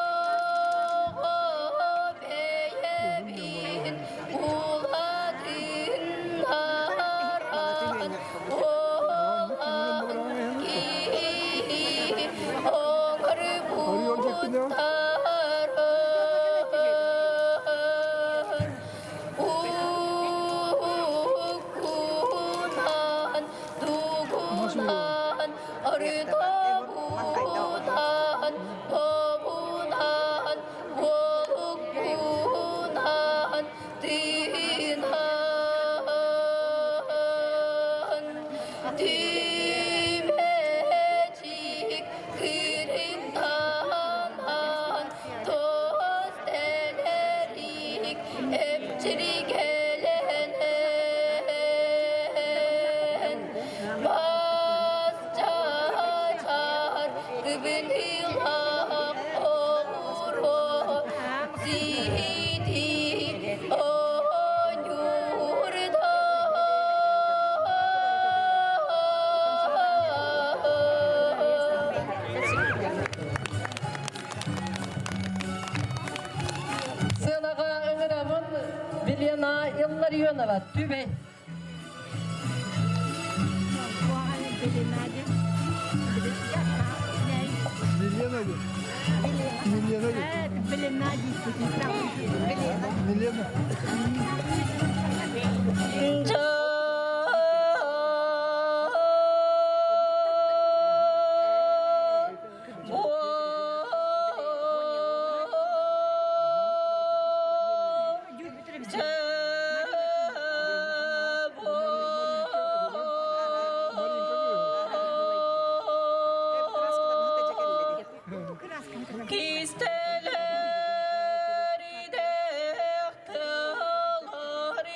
бэйэбин улатыннаран Олан киһи оҥорбуттарын Уккунан, дугунан, ыртобунан, тобунан, уолукпунан, тыынан Түмэчик кырыктанан тос тэлэрик эпчиргэлэнэн бас чачар кыбыныылаах оҕуруо сиити Сыанаҕа ыҥырабын Вилена Илларионова, Түбэй. Милена Милена Милена. Кистэлэр идэх тылар.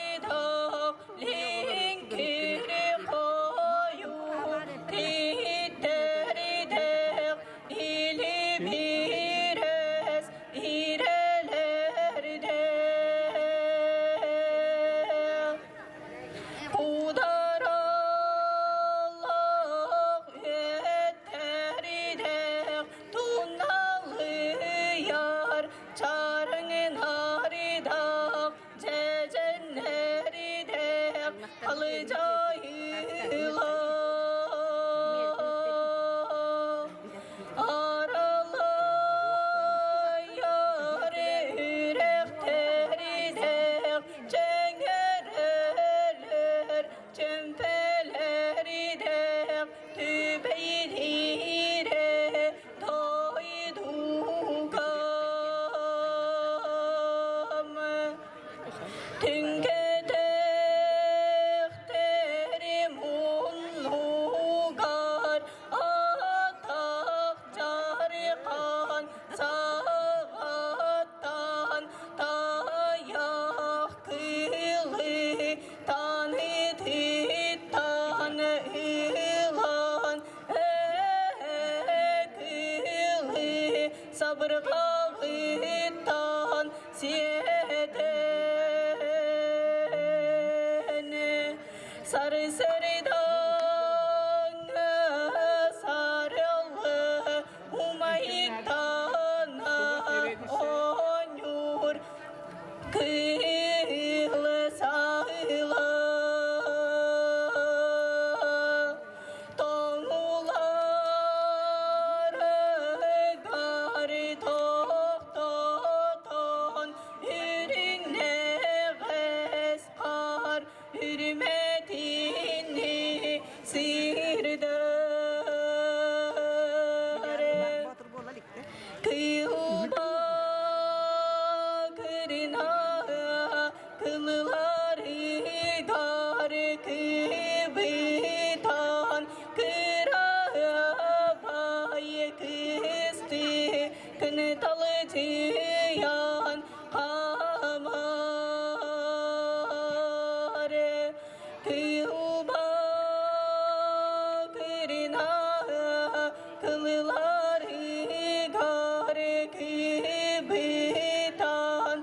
Саҕыттан сиэтэн Сарсырдаҥҥа сарылы умайыктана оонньуур кыыл саһыла Тоҥуларыгар тохтотон үрүҥнэҕэс хаар үрүмэтини сыырдар. Кыылба кырына кылыларыгар кыбытан кырабай кысты кынталытыян хамар Кыылба кырына кылыларыгар кыбытан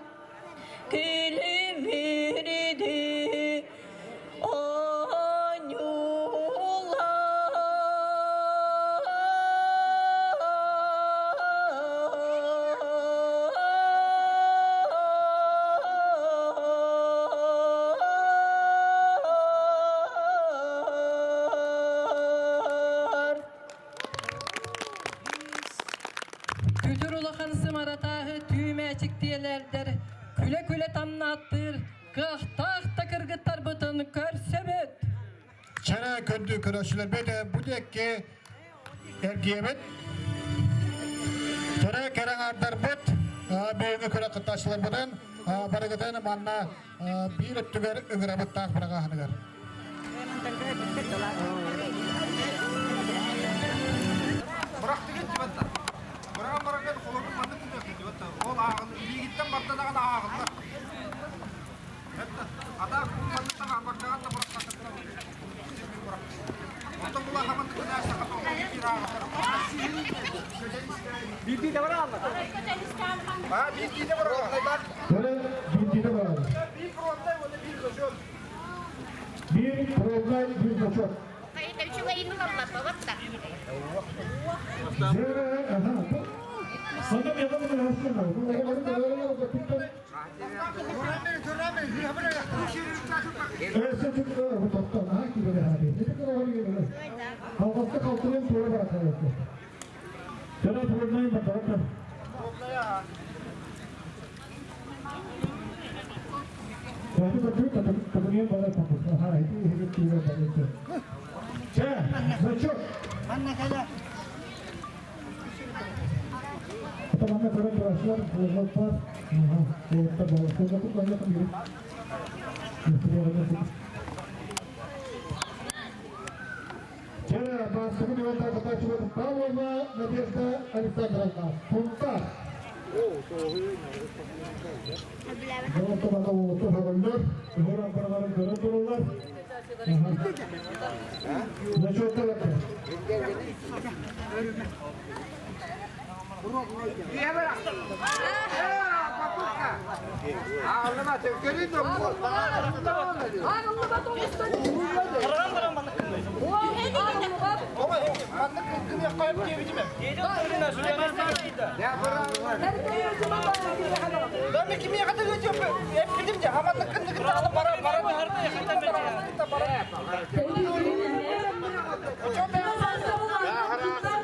Күлүмүрдү оонньуулар. Күтүр улахан сымаратааһы түүмээчиктиэлэрдэр күлэ-күлэ тамнааттыыр кыахтаах да кыргыттарбытын көрсөбүт. Чара көрдүү көрөөччүлэрбит бу диэки эргиэбит. Чара кэрэҥаардарбыт бүгүҥҥү күрэх кыттааччыларбытын барыгытын манна биир өттүгэр ыҥырабыт таах быраҕааһыныгар. Бырахтыгыт дибатта. Быраҕан бараргар холобур маннык күтүөхтүн дибатта. Ол ааҕыл илиигиттэн барда даҕаны ааҕыллар. Атаах маннык таҕа бардаҕан да бырахтатыктар. Онтон була хаманнык гына саха тоҕо биир ааҕыллар. Биирдии да барааллар. Аа биирдии да барааллар. Böyle биирдии да бараллар. Биир пробнай уонна биир зачет. Биир пробнай, биир зачет. Зачет! Манна көрөн турааччылар буолбаппар Вчера бастакы катачивает Павлова Надежда Александровна. Сунтар. Зачет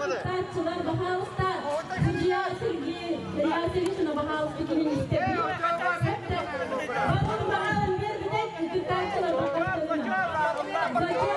Кыттааччылар, баһаалыста, судья Сергей Ясевична, баһаалыста кинини истэбит. Баҕар баҕаран биэрбитэ, кыттааччылар баҕастарына. Зачет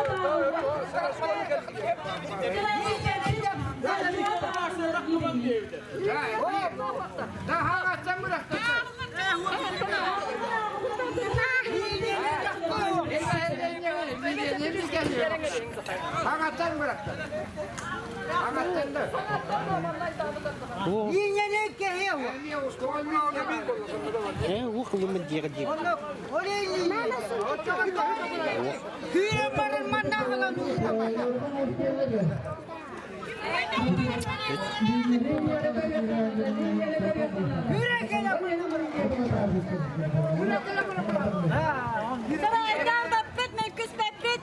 Сарайдар баппыт, мөккүспэппит.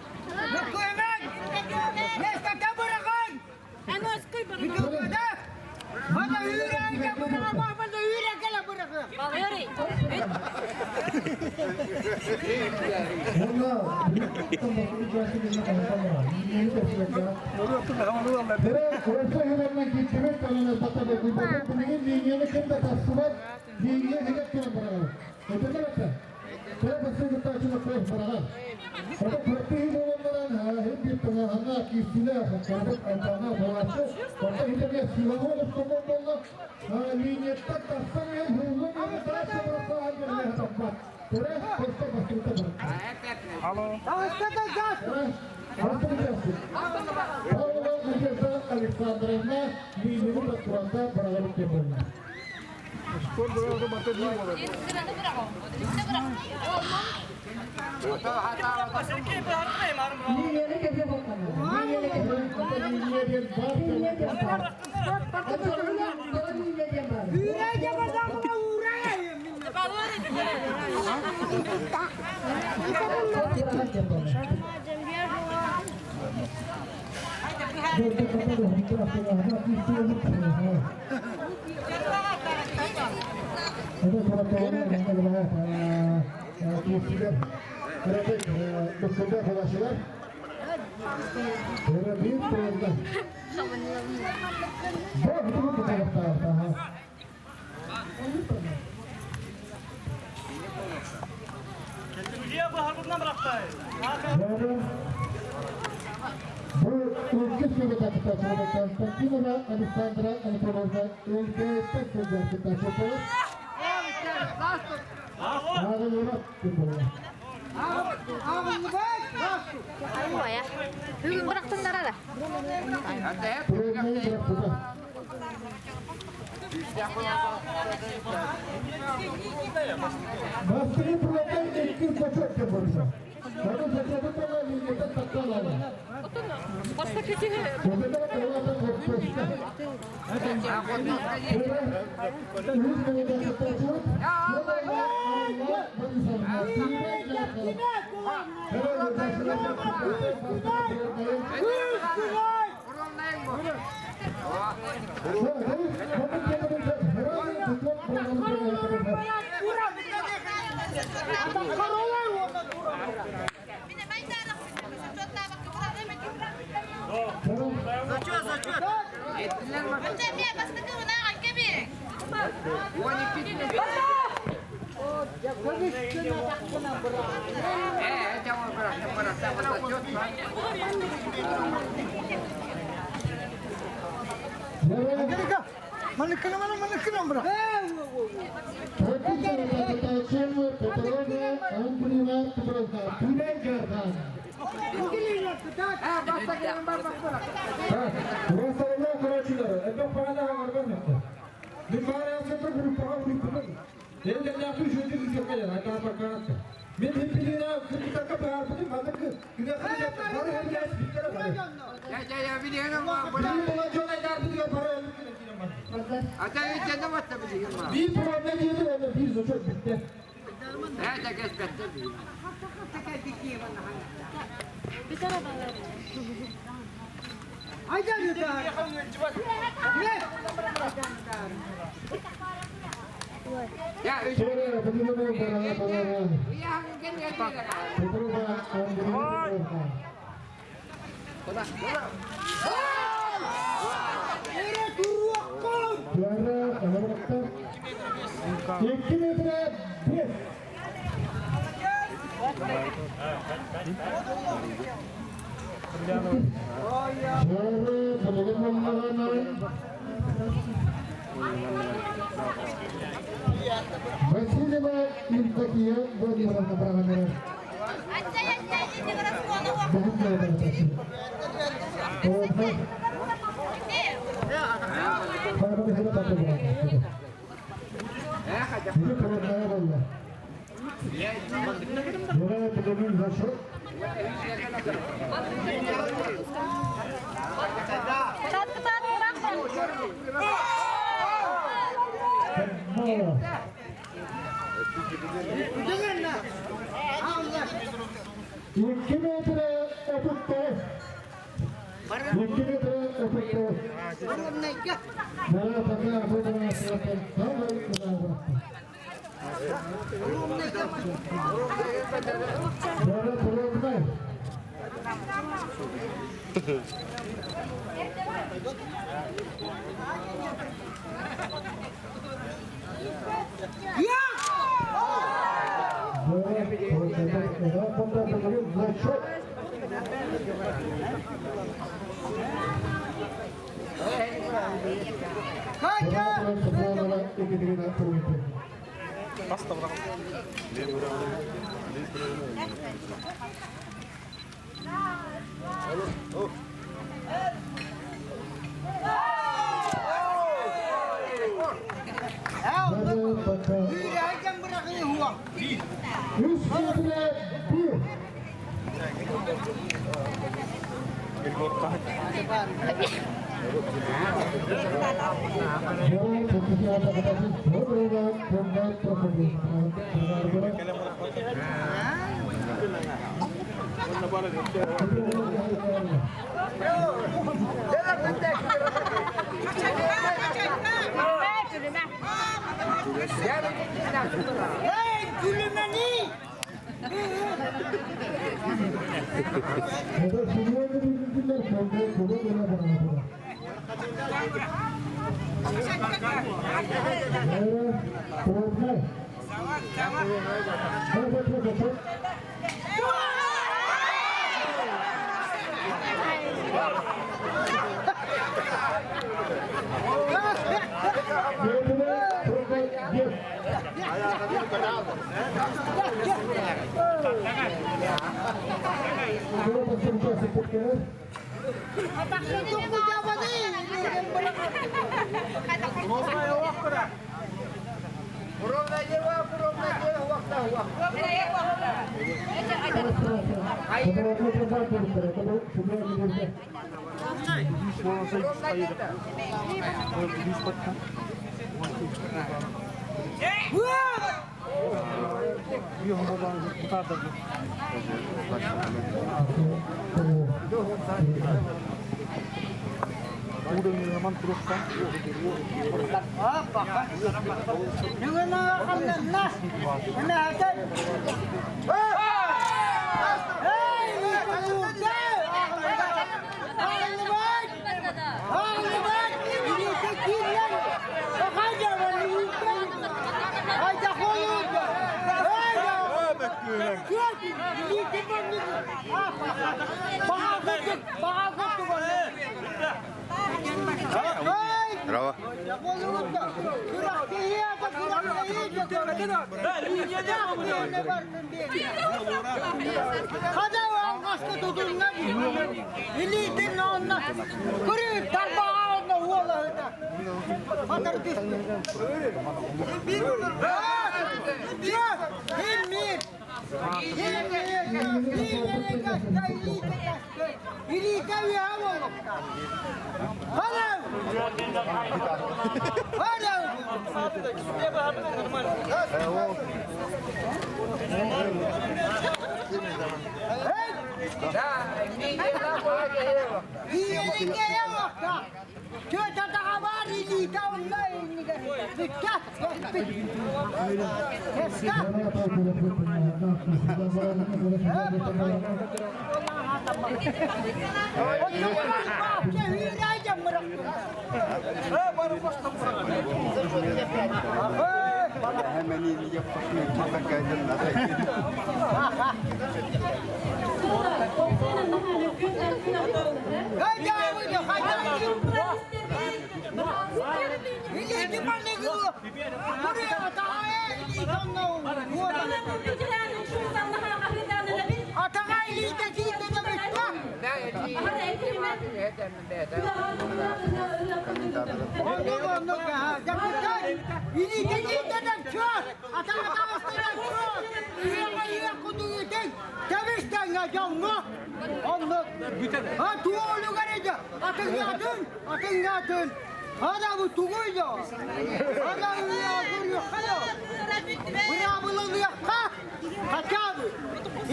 Алло. Александровна, Линию Туранда Барагар Bu ülke söyledi Konstantinova Александра Анатольевна өлкәттә сөйләде. Бүгін бірақтыңдар ада. Бастыры пролетар екі зачет yapıldı. Onun зачеты da millete takkalar. Баста кетеге. Bir problem yedi öyle bir zor bitti. İki metre bir. Васильева Евдокия Владимировна Браванера. 2 метр 39. 2 метр 39. Бара пока выбрала Бара Туроднай. Зачет. Үс метр 1. Hey, gülümeni! Bravo.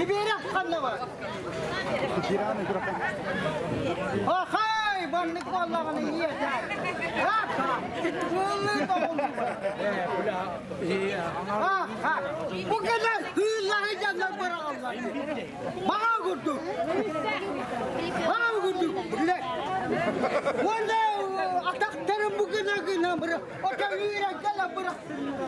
Иберек ханна бар? Ахай, баннык буоллаҕына ийэтэ. Бу кэлэр кыыллары дьоннор быраҕаллар. Баҕа курдук. Баҕа курдук. Билэр. Уонна атахтарын бу гына гына быра ото үүрэн кэлэн бырахтыннар.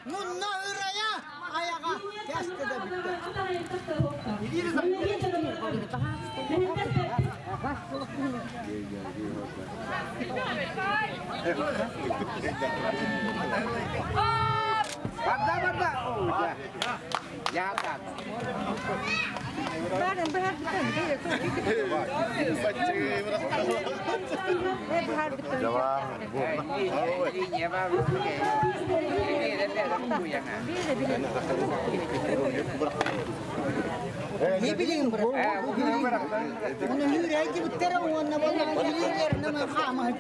Мунна ырая аяға кәсті де бітті. Барда, барда. Я так. Не билeyim bırak. Onun yüreği gibi onunla bana yüreğlerine kama.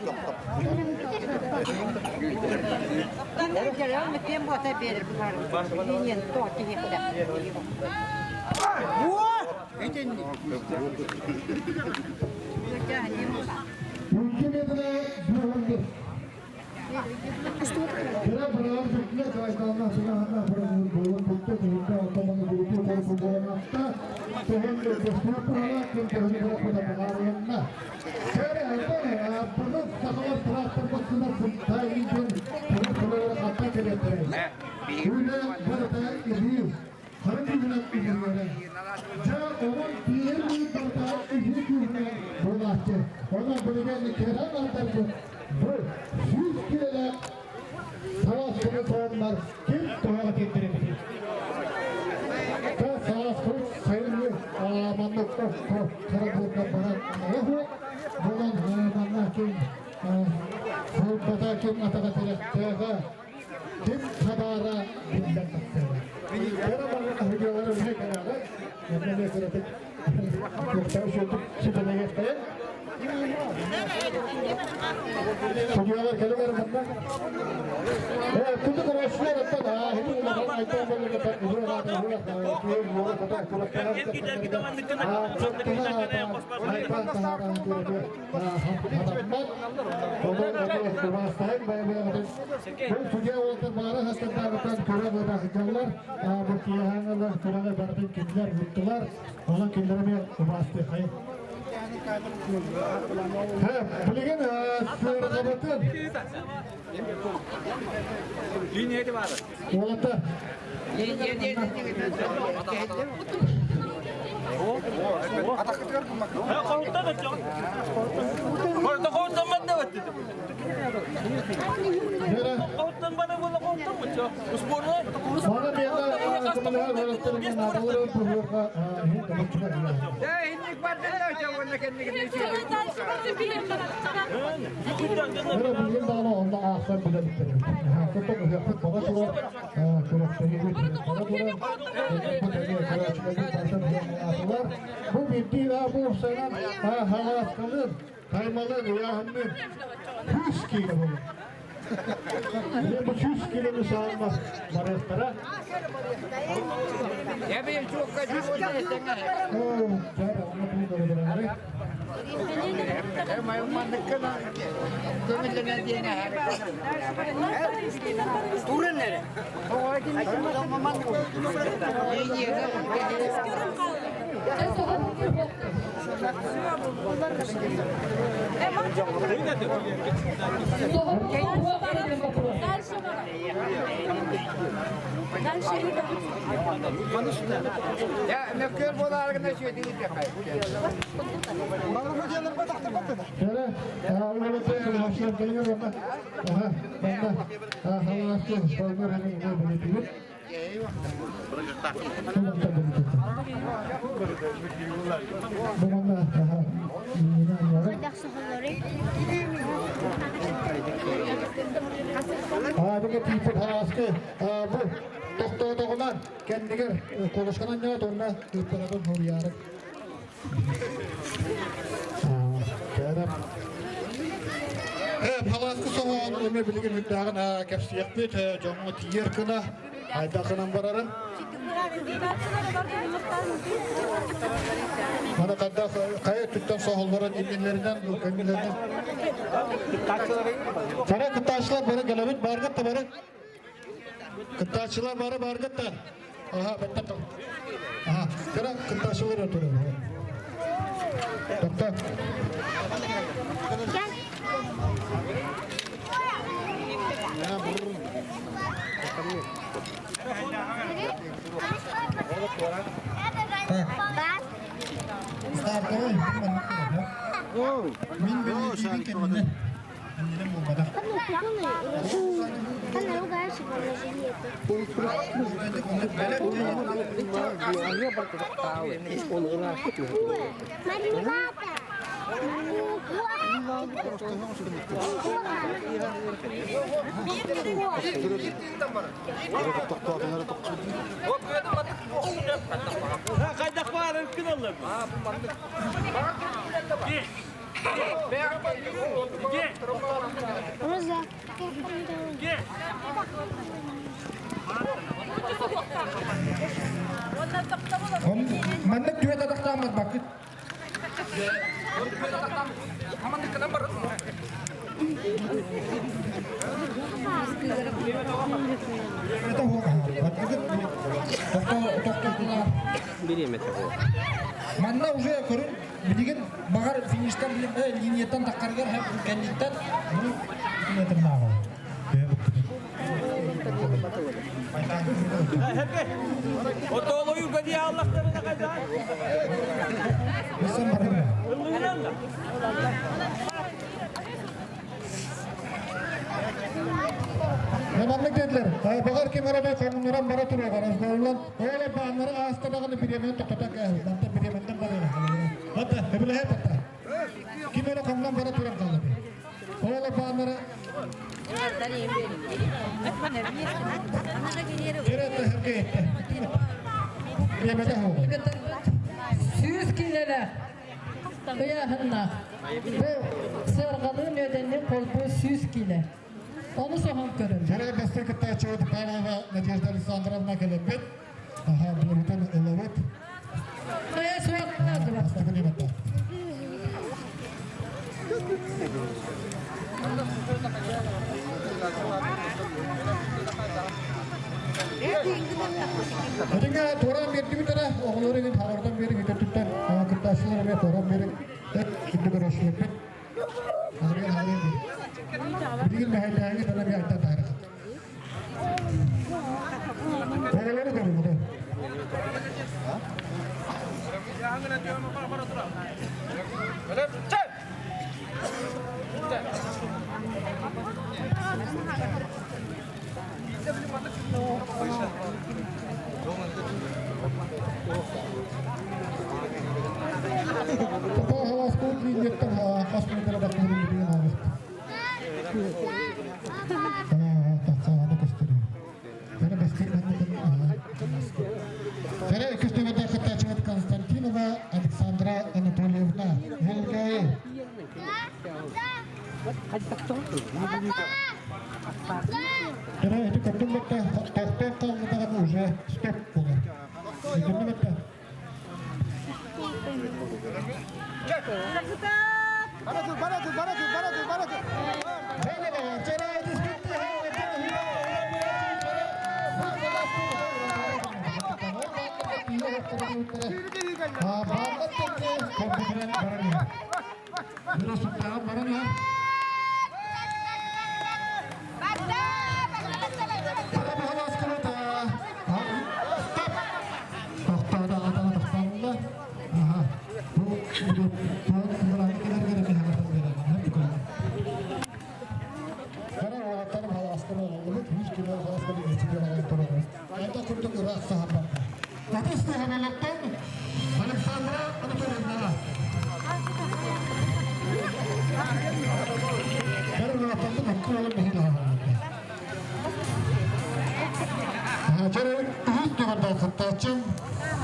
Бу 100 килоны саалма барыахтара. Туран эрэ. Мөккөр болааргына сүөдүгү Аабыга тииппит хааскы бу тохтоотоҕуна кэннигэр колушканан ньаа тонна ыыппаратын хоруйаары. Халааскы соҕоон эми билигин үрдээҕин кэпсиэхпит дьоҥҥо тиийэр гына хайдахынан барарын. Маны хайдах хайа өттүттэн соһулларын иннилэринэн кэннилэринэн. Сара кыттааччылар бары кэлэбит баргыт да бары. Кыттааччылар бары баргыт да. Аха, баттата. Аха, кыра кыттааччылар отурар. Тохто. Стартовый. Мин билиитин кэннинэн иннинэн буолбатах. Хайдах баар күн аллар. Маннык түөт атахтааммат бакыт. Манна уже көрүн билигин бағар фиништан линияттан таққаргар һәм кэнниттэн бу метрнааҕы. Отоолою гади Аллахтарына кайда. Маннык диэтилэр. Бағар ким арабай хомуннаран бара турар. Разговорлан. Ола бааннары аастадағаны биремен тоқтата кәһі. Манта биременден бара. Хатта, эбилэһэ хатта. Ким эрэ хомунан бара турар қалды. Ола бааннары Керетте херге етті. Биремеде хоғы. 100 килеле ыйааһынна. Бу сыарҕалыын үөдэнни холбуу 100 киле. Ону соһон көрөн. Жере бесте кыттааччыбыт Павлова Надежда Александровна келеппит. Аха, билебитин ылабыт. Кая суак Бастакы нематта. Өтүҥэ туоран биэрдибит эрэ, оҕолору игин хаҕырдан биэрик үтөттүттэн кыттааччылар эмиэ туоран биэрик күндү көрөөччүлэрбит. Харыйан харыйан Билигин мэһэйдээҥи тана би айта таарых. Оҕолору көрүҥ Тоқо халаскут линияттан хас метр бакмырын билген алыст. Сәрі күстөбөтө кыттаачыбыт Константинова Александра Анатольевна. Елгай. Эрэ ити көрдүм бэтте тохтоон хаалбытаҕын уже стоп буолар. Итинни бэтте. Бара тур, бара тур, бара тур, бара тур, бара тур. Александра Анатольевна.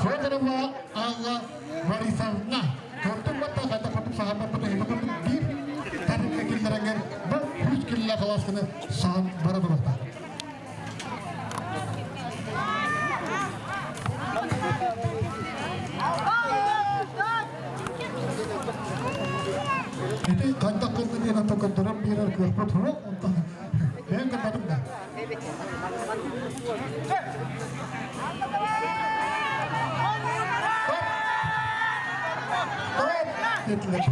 Федорова Алла Борисовна. Көрдүм батта қайта көрдүм саҕаммаппыт эһиги көрдүм биир тарыҥҥа киллэрэҥҥэр бу үс киллэ халааскыны саҕан бара турахта. Ити хайдах гынна диэн ата көрдөрөн биэрэр кыахпыт суох, онтон бэйэм гымматым да. Dediler.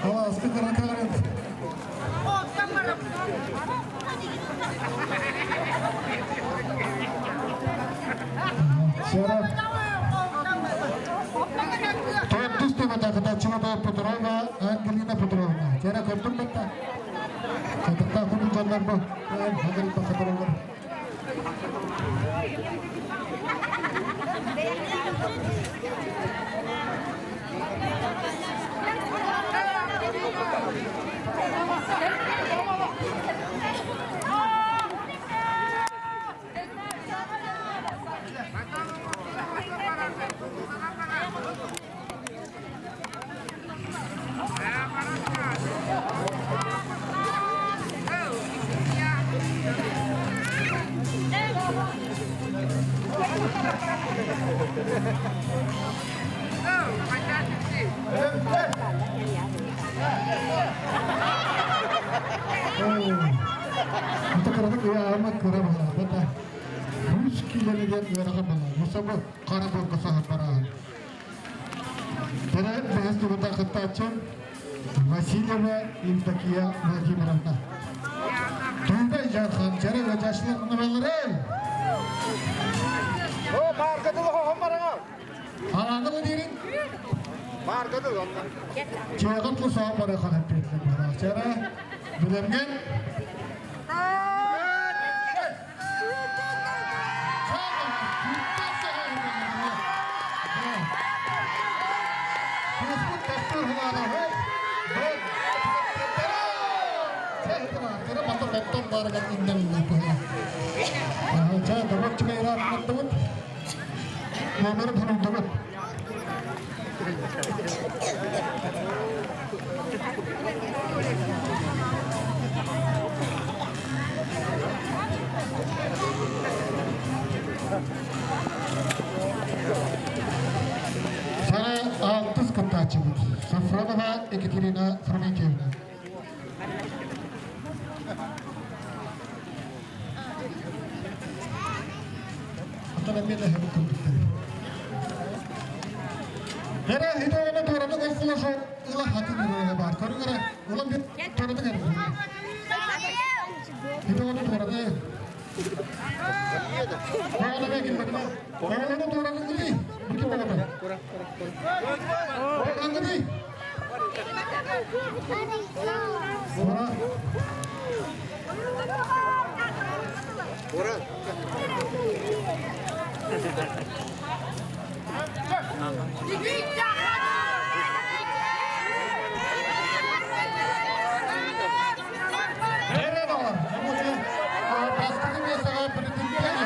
Халааскы кыракаарын. Сера. Төрдүс төбөтө Петрова Ангелина Петровна. Сера көрдүм бетта. Катыкта кудун дьоннор бу. Хагыр бакатырылар. Ата кыратык ыйаама кыра бала бата. Үс килэнигэр ыарахан бала. Мусабы қара борго саһар бараан. Тере бэһэс тугута кыттааччым Васильева Евдокия Владимировна. Туйда Жархан жары жашлык нымалары. О, маркадыл хохон бараңа. Ананы дирин. Маркадыл онна. Чыгын тусаа бара ханап бетлек бара. Жара билемген. Сара алтыс кыттааччыбыт. Сафронова Екатерина Фрументьевна. Антон мен хәбі күрдіктер. Яра хитоғына тураның оқылашы ыла хатын үрөйе бар. Көріңірі, улан бит тураның әрі. Хитоғына тураны. Оғына бәкін бәкін. Оғына тураның гүли. Бүкін бағата. Оғына гүли. Ора. Ора. Нere var? Бастығы месаға претендент.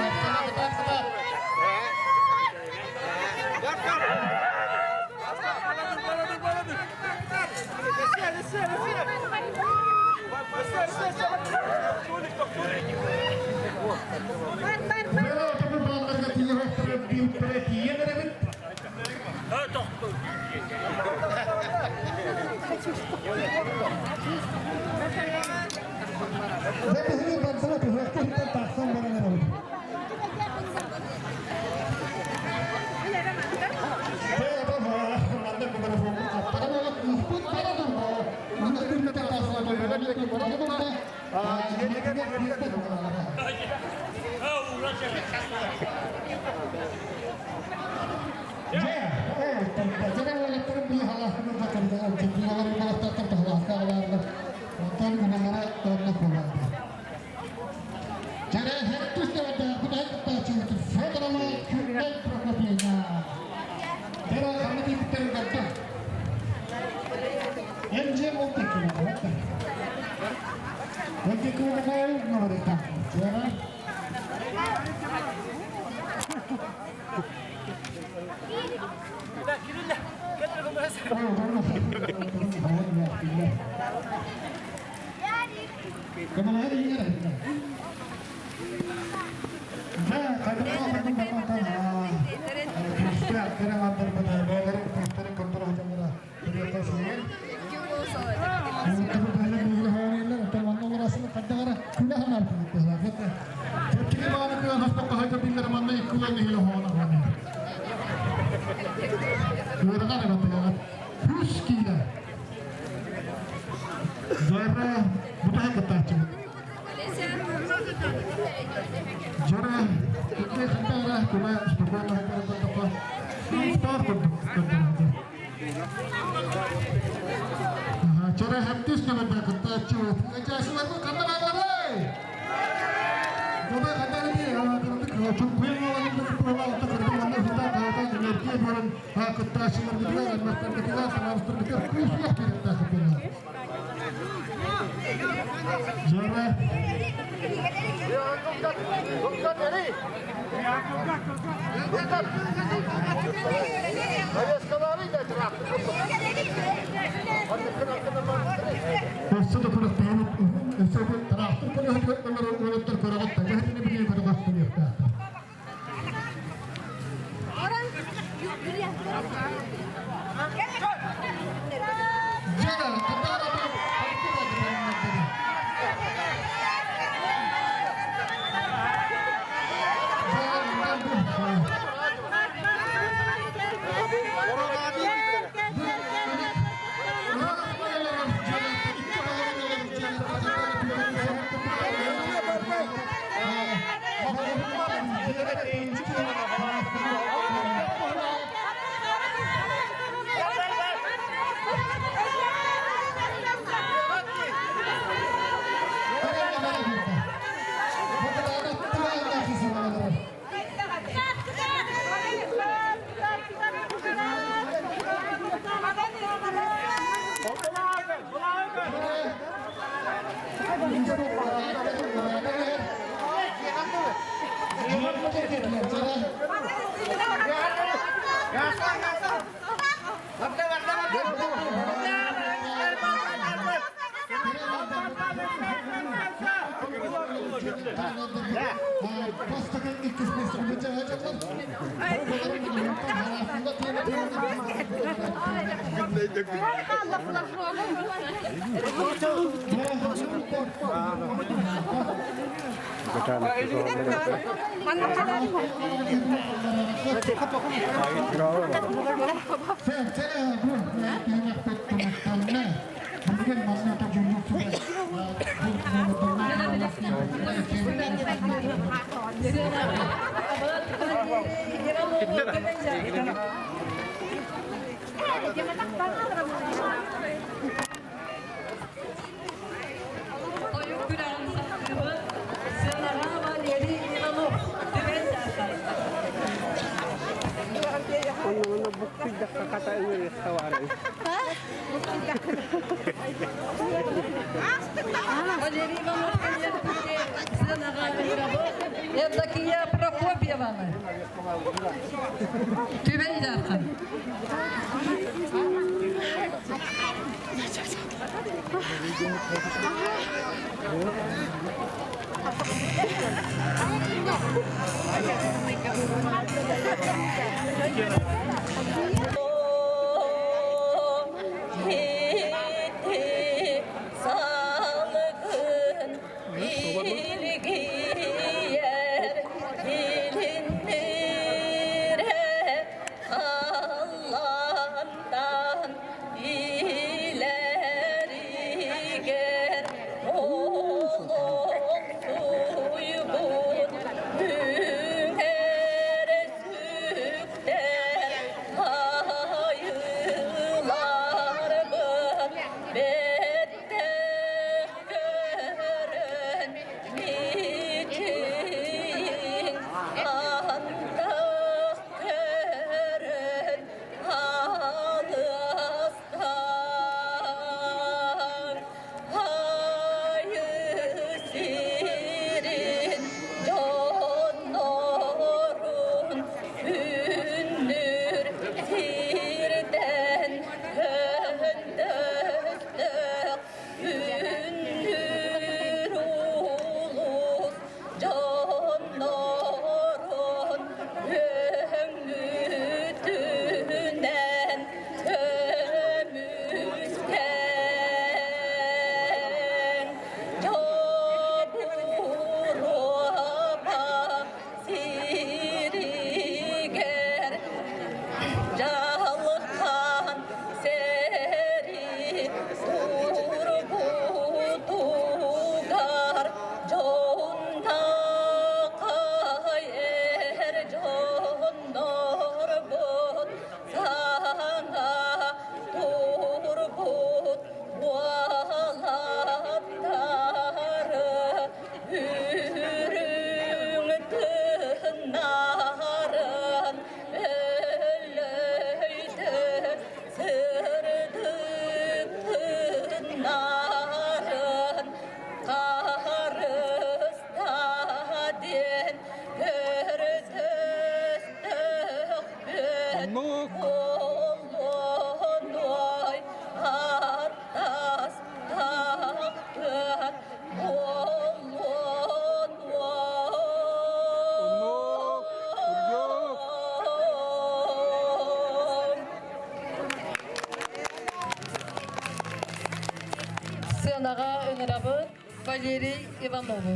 Дьэ биһиги бардара түһүөххэ иһиттэн тахсан баран эрэбит. Дьэ это манна микрофоммут хаттаран олох күүспүт бара турда. Манна күннэтэ тахсан бара турда. Дьэ, дьэ уолаттарым бии халаахтарын да кырдьаҕар чөккүүлэлэрин баластаахтар таһалаахтаах бааллар. Онтон муналара оннук буолаары. Дьэрэ һэттис дэвэрдээх бүтэһик кыттааччыбыт Федорова Күннэй Прокопьевна. Дьэрэ ханна тиийбиттэрин көрдө. MGM ол теккилэр, Ол теккилэр Дьэрэ Чөрөһөттүс нөмөрдө кыттааччы Часыларбы ханна бааларай? Доба ханна кыттааччыларбытыгар, аймахтарбытыгар, табаарыстарбытыгар күүс-уох биэриэхтээх Жара. Өссө да күрэхтэһэбит өссө да тыраахтыр көлөһүтүгэр олорор уолаттар көрөҕүт да дьэһитини билии көрөҕөс билиэхтээхтэр. Дьэ, Тойук күрэҕин сахтыыбыт, сыанаҕа Валерий Иванов, Түбэй Дьаархан. Валерий Иванов кэлиэхпити сыанаҕа ыҥырабыт Евдокия Прокопьеваны. Түбэй Дьаархан. Ити салгын илгийэр илиннирэ халлаантан илэригэр олохсуйбут түҥэр сүктэр айыыларбыт бэттэх көрөн мичийиҥ антах көрөн алыстан Айыы сирин дьоннорун үннүр сирдэн өндөстөх үннүр улус дьоннорун өҥүтүнэн көмүскээн Дьобуруоба сиригэр дьалхаан сэрии турбутугар дьоннакай эр дьоннорбут саҥа турбут уолаттары үрүҥ тыыннарын өлөйдө сырдык тыыннарын харыста диэн көрдөстөхпүт буолуонуой аттастахпыт буолуонуой. Сыанаҕа ыҥырабыт Валерий Иванову.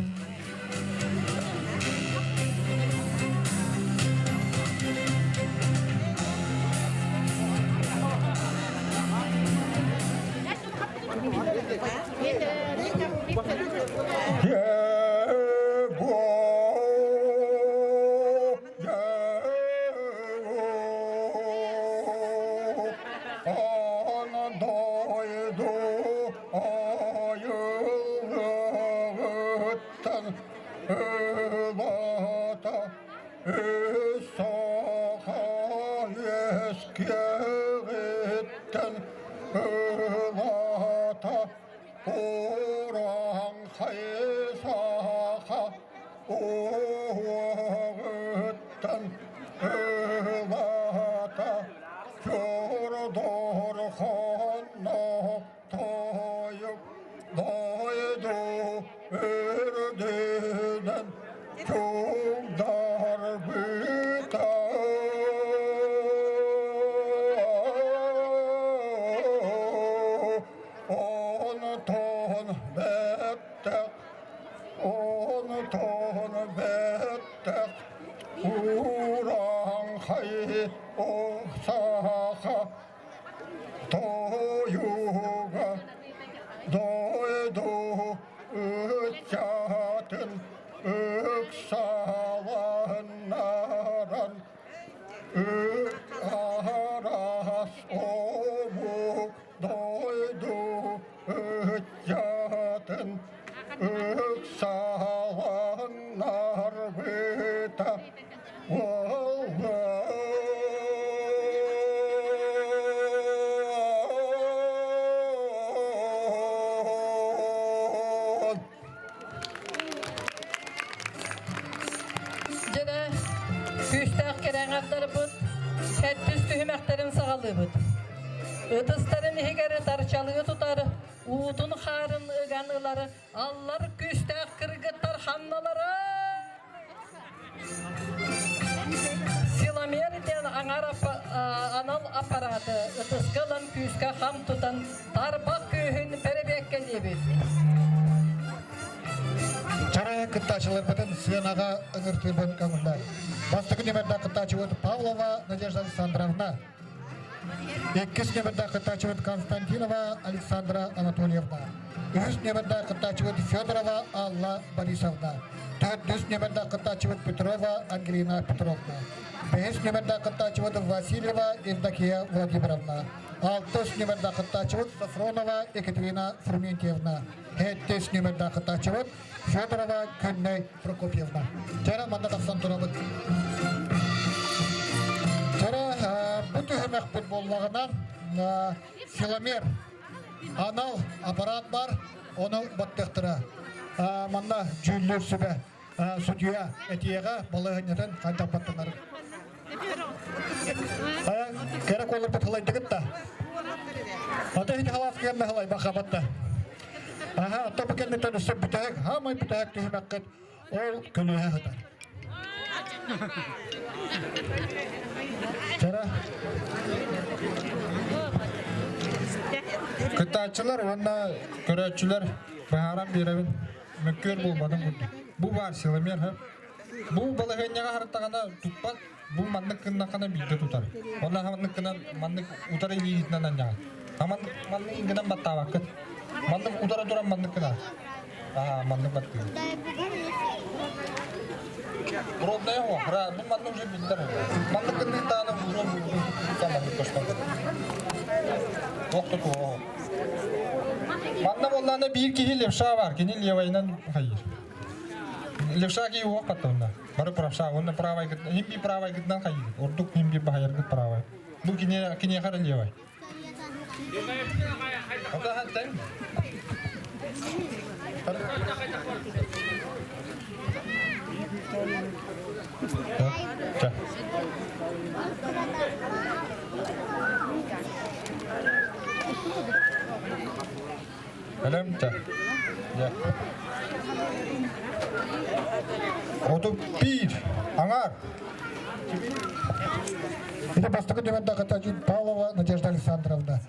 Дьэ, күүстээх кэрэҥэрдэрбит, кэттис түһүмэхтэрин саҕалыыбыт. Ытыстарын иһигэр тарчалыы тутар, уутун хаарын ыган ылар аллар күүстээх кыргыттар ханналара? Силомер диэн аҥар анал аппараты ытыска ылан күүскэ хам тутан тарбах күүһүн бэрэбиэккэлиибит. Чарайа кыттааччыларбытын сыанаҕа ыҥыртыырбын көҥүллэр. Бастакы нүмердээх кыттааччыбыт Павлова Надежда Александровна. Иккис нүмердээх кыттааччыбыт Константинова Александра Анатольевна. Үһүс нүмердээх кыттааччыбыт Федорова Алла Борисовна. Төрдүс нүмердээх кыттааччыбыт Петрова Ангелина Петровна. Бэһис нүмердээх кыттааччыбыт Васильева Евдокия Владимировна. Алтыс нүмердээх кыттааччыбыт Софронова Екатерина Фрументьевна. Сэттис нүмердээх кыттааччыбыт Федорова Күннэй Прокопьевна. Чара манна тахсан турабыт. Чара бу түһүмэхпит буоллаҕына силомер анал аппарат бар, ону баттыахтара. Манна дьүүллүүр сүбэ судьуйа этиэҕэ балаһыанньатын хайдах баттанарын. Хайа, кэрэ куоларбыт хылайдыгыт да? Ата ити халаас киэннэ хылайбаха батта. Аха, оттон бу кэнниттэн өссө бүтэһик, хаамай бүтэһик түһүмэххит ол көлүөһэ сытар. Чара. Кыттааччылар уонна көрөөччүлэр быһааран биэрэбин. Мөккүөр буолбатын курдук. Бу баар силомер Бу балаһыанньаҕа хараттаҕына туппат, бу маннык гыннаххына биирдэ тутар. Онно маннык гынан маннык утары илиитинэн анньаҕын. А маннык маннык гынан баттаабаккыт. Маннык утара туран маннык гына. Аа, маннык баттыыр. Ровная охра, бу маннык уже биллэр. Маннык гынныктааны урон маннык көстөн. Туох туох. Манна буоллаана биир киһи левша бар, кини левайынан хайыр. Левша киһи уох паттонна. Бары правша, онно правай хим би правай гытынан хайыгыт. Ордук хим би баһайаргыт правай. Бу кине киниэхэ эрэ левай. Ота хантан. Өлөмтө. 31. Аңар. Ити бастакы түмэнде кытааччы Павлова Надежда Александровна.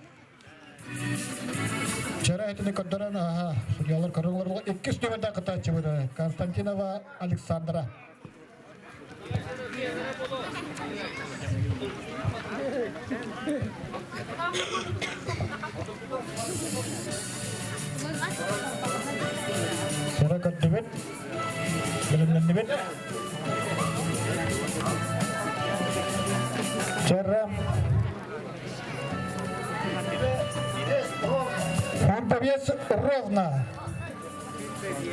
Вчера этини көрдөрөн, аха, судьялар көрүлөр. Иккис түмэнде кытааччы Константинова Александра. Сыра көрдүбүт, бэлэмнэннибит. Чэрэ. Фронтовец ровно.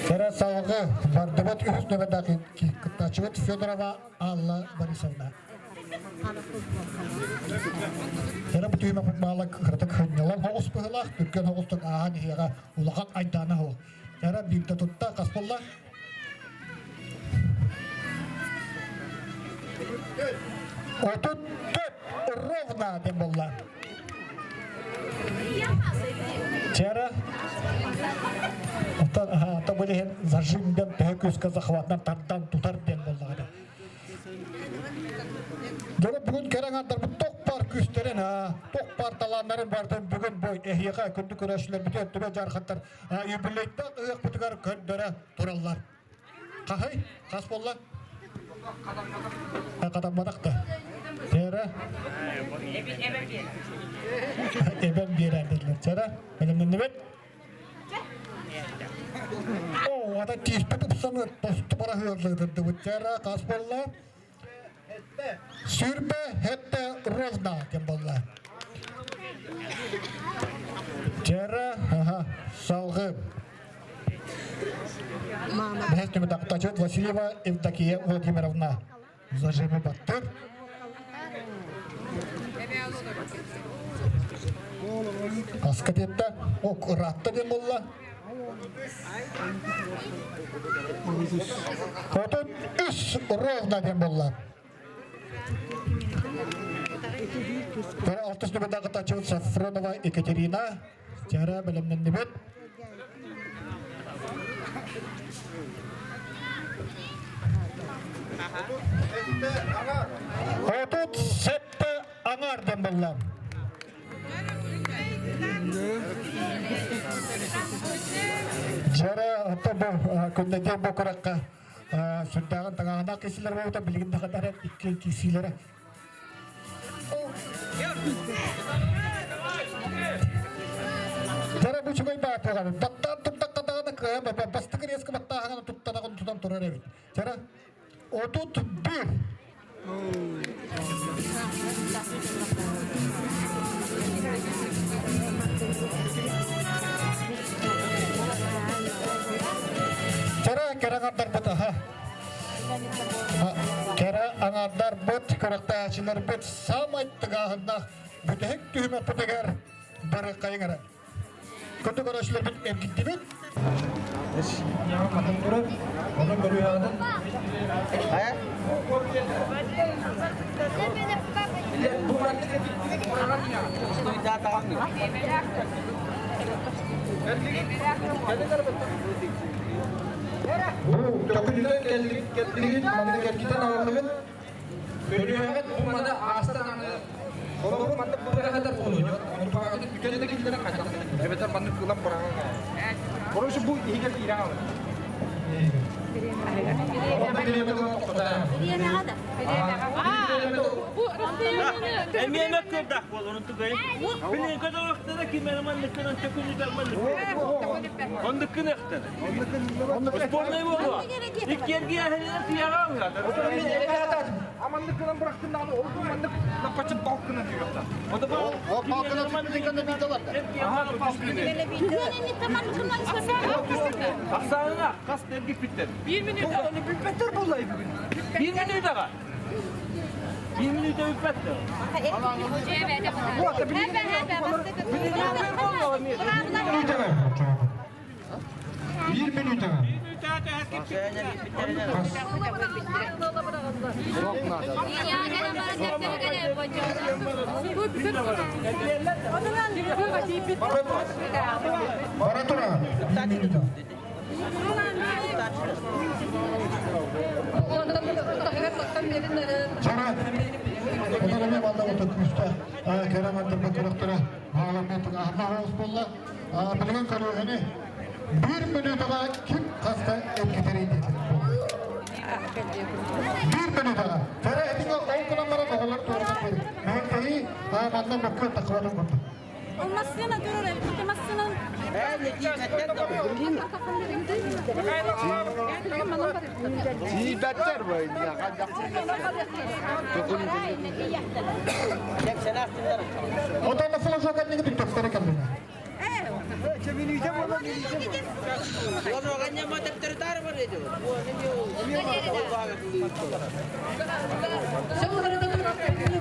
Кэрэ салгы бардыбыт үһүс нөмердаах кыттааччыбыт Федорова Алла Борисовна. Кэрэ бу түһүмэхпит маала кыратык хынньалан оҕус быһылаах, түргэн оҕустук ааһан иһиэҕэ улахан айдаана оһох. Кэрэ биирдэ тутта хас буолла? 34 ровно диэн буолла. Чара Оттон ата бу иһин зажим диэн төһө күүскэ захватынан тардан тутар диэн буоллаҕына. Дьону бүгүн кэрэ аҥардарбыт тох бар күүстэрин, тох бар талааннарын бартын бүгүн бу эһиэхэ күндү көрөөччүлэрбит өттүбэ дьаархаттар юбилейдаах ыһыахпытыгар көрдөрө тураллар. Хаһый? Хас буолла? Хатамматах да. Тера. Эбэм биэрэр дииллэр. Тера, бэлэмнэннибит? Оо, ата тииспит ыпсаны тосту бара ыаллыытырдыбыт. Тера, хас буолла? Сүрбэ хетте ровно диэн буолла. Тера, аха, салгы. Бэһис түмүтактачыт Васильева Евдокия Владимировна. Зажимы баттыр. Аска диэтте, ок ыраатта диэн буолла. 33 ровно диэн буолла. Алтыс нөмердәге тачыбыт Сафронова Екатерина Тяра бэлэмнэннибит. 37 аҥаар диэн буолла. Дьара ото бу күннэтиэн бу куракка сүрдээҕин таҥаһына кисилэр буолбута билигин да хатар икки кисилэрэ. Дьара бу үчүгэй баатыгар баттаан турдахха даҕаны кыайан бастакы резко баттааһыганы туттанаҕын тутан турар эбит. Дьара 31. Кэрэ кэрэ аҥардарбыт аха. Кэрэ аҥардарбыт, күрэхтэһээччилэрбит саамай тыгааһыннаах бүтэһик түһүмэхпитигэр бары хайыҥ эрэ. Көтө көрөөччүлэрбит эргиттибит. Бу төкүнүтэн кэллигит, манна кэргитэн аҕаллыгыт. Көрүөҕүт бу маны аастан аны холобур маннык быраҕатар буолуо. Ону баҕатын бүтэн да киллэрэн хайдах эбэтэр маннык ылан быраҕан Короче, бу иһигэр киирэн алын. Эмиэ мөккүрдах буолар тугай. Билин көтөөхтөрө ким эрэ манныккынан төкүнүтэр маннык. Оннуккун эхтэр. Спорный буолуо. Иккиэрги эһэлэр тиэҕэ Аманныккынан бырахтын даҕаны ол маннык лаппаччы балкынан диэхтэ. Ол балкынан түппүтүн бииталар. Ахсааҥа хас эргиппиттэр? Биир мүнүүтэ. Бүппэттэр буоллай бүгүн. Биир мүнүүтэҕэ. Биир мүнүүтэ бүппэттэр. Биир мүнүүтэҕэ. Бара тура. Чара. Онон эмиэ манна отут күүстээх кэрэ мандырба күрэхтэрэ баҕаламмыт аһына оҕус буолла. Билигин көрүөҕүнү биир мүнүүтэҕэ ким хаста эргитэрий диэтин Биир мүнүүтэҕэ. Чара этиҥэ ол гынан баран оҕолор туората биэри. Мэһэйдэһии манна мөккүөр тахсыбатын курдук. Ол массыына турар эбит, массыынан Тиийбэттэр бу Отон флажок анныгы бүттөктөрө кэллине.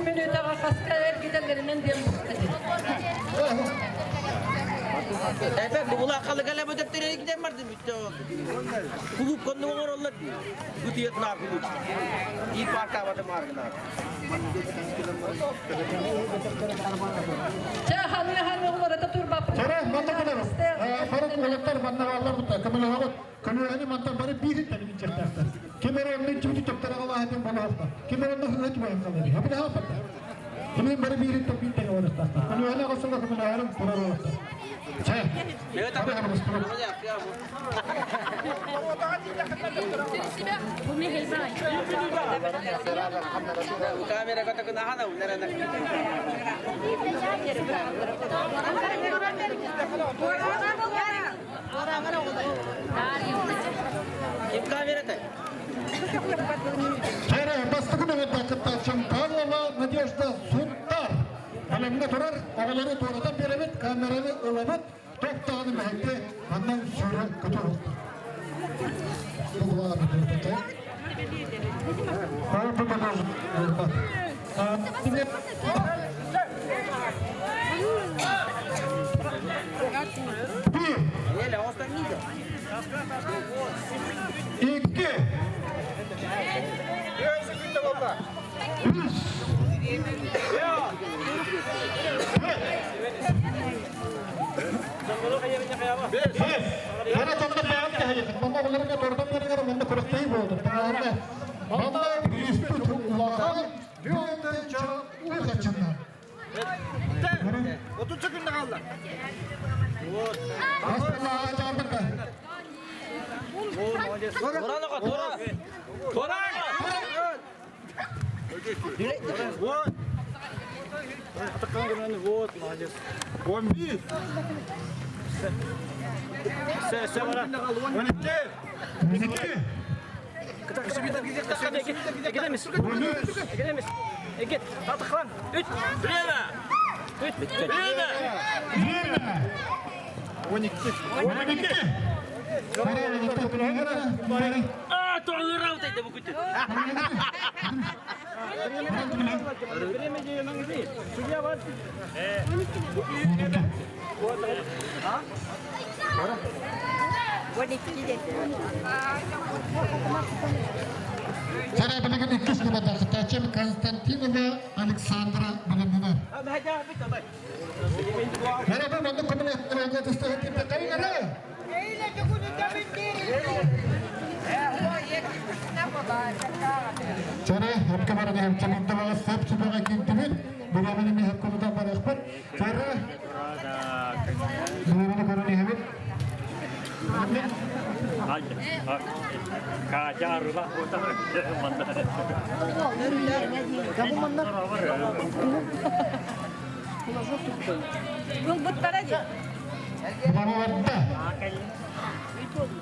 Мүнүүтэҕэ хаска эргитэллэринэн диэн Эбэ булаахалыгала бөдөптөрө барды бүттө. Клуб конну оҥороллор дии. Бутиетна клуб. И парка бата маргына. Чэ ханны ханны олорото турбаппын. Чара, манна кэлэр. Бары уолаттар манна бааллар бутта. Көмөлөһөҕүт. Көлүөһэни мантан бары биир тэбин чертаахтар. Ким эрэ оннун чүбүтү төптөрө алааһын болуохта. Ким эрэ онно хыһа түбэһин халыри. Хабыда хааппатта. Кимин бары биирин тэбин тэҥэ барыстаахтар. Көлүөһэни аҕасыла көмөлөһөрүм турар уолаттар. Чэ. Бары хабыстырып. Камера катакына Ким камерата? Кэрэ бастакы нөмерде кыттааччым Павлова Надежда Сунтар. Бэлэмҥэ турар оҕолору туоратан биэрэбит, камераны ылабыт, туох даҕаны мэһэйдэ манна сүүрэ көтөр Bir. İki. Üç. Бэс. Кара тонна баҕан кэһэйэхит. Манна оҕолорго тордон беригер, манна күрэхтэһии буолду. Манна секунда қалды. Тора, тора. Тора! Вот. Вот, молодец. 11. Се, се, бара. 12. 12. Время! Время! Время! 12. 12. А, то ырау дейді бұл күті. Время деген Судья бар. Сара билеген иккис нөмірді кытаачым Константинова Александра билемнер. Merhaba, ben de kabul ettim. Чара, хепке бары хепчелинде бага сеп сүбеге кинтибит. Билемини ми хепкода бар ихбар. Чара. Билемини көрүнү хебит. Кажарыла Булбуттара ди. Бaba барда.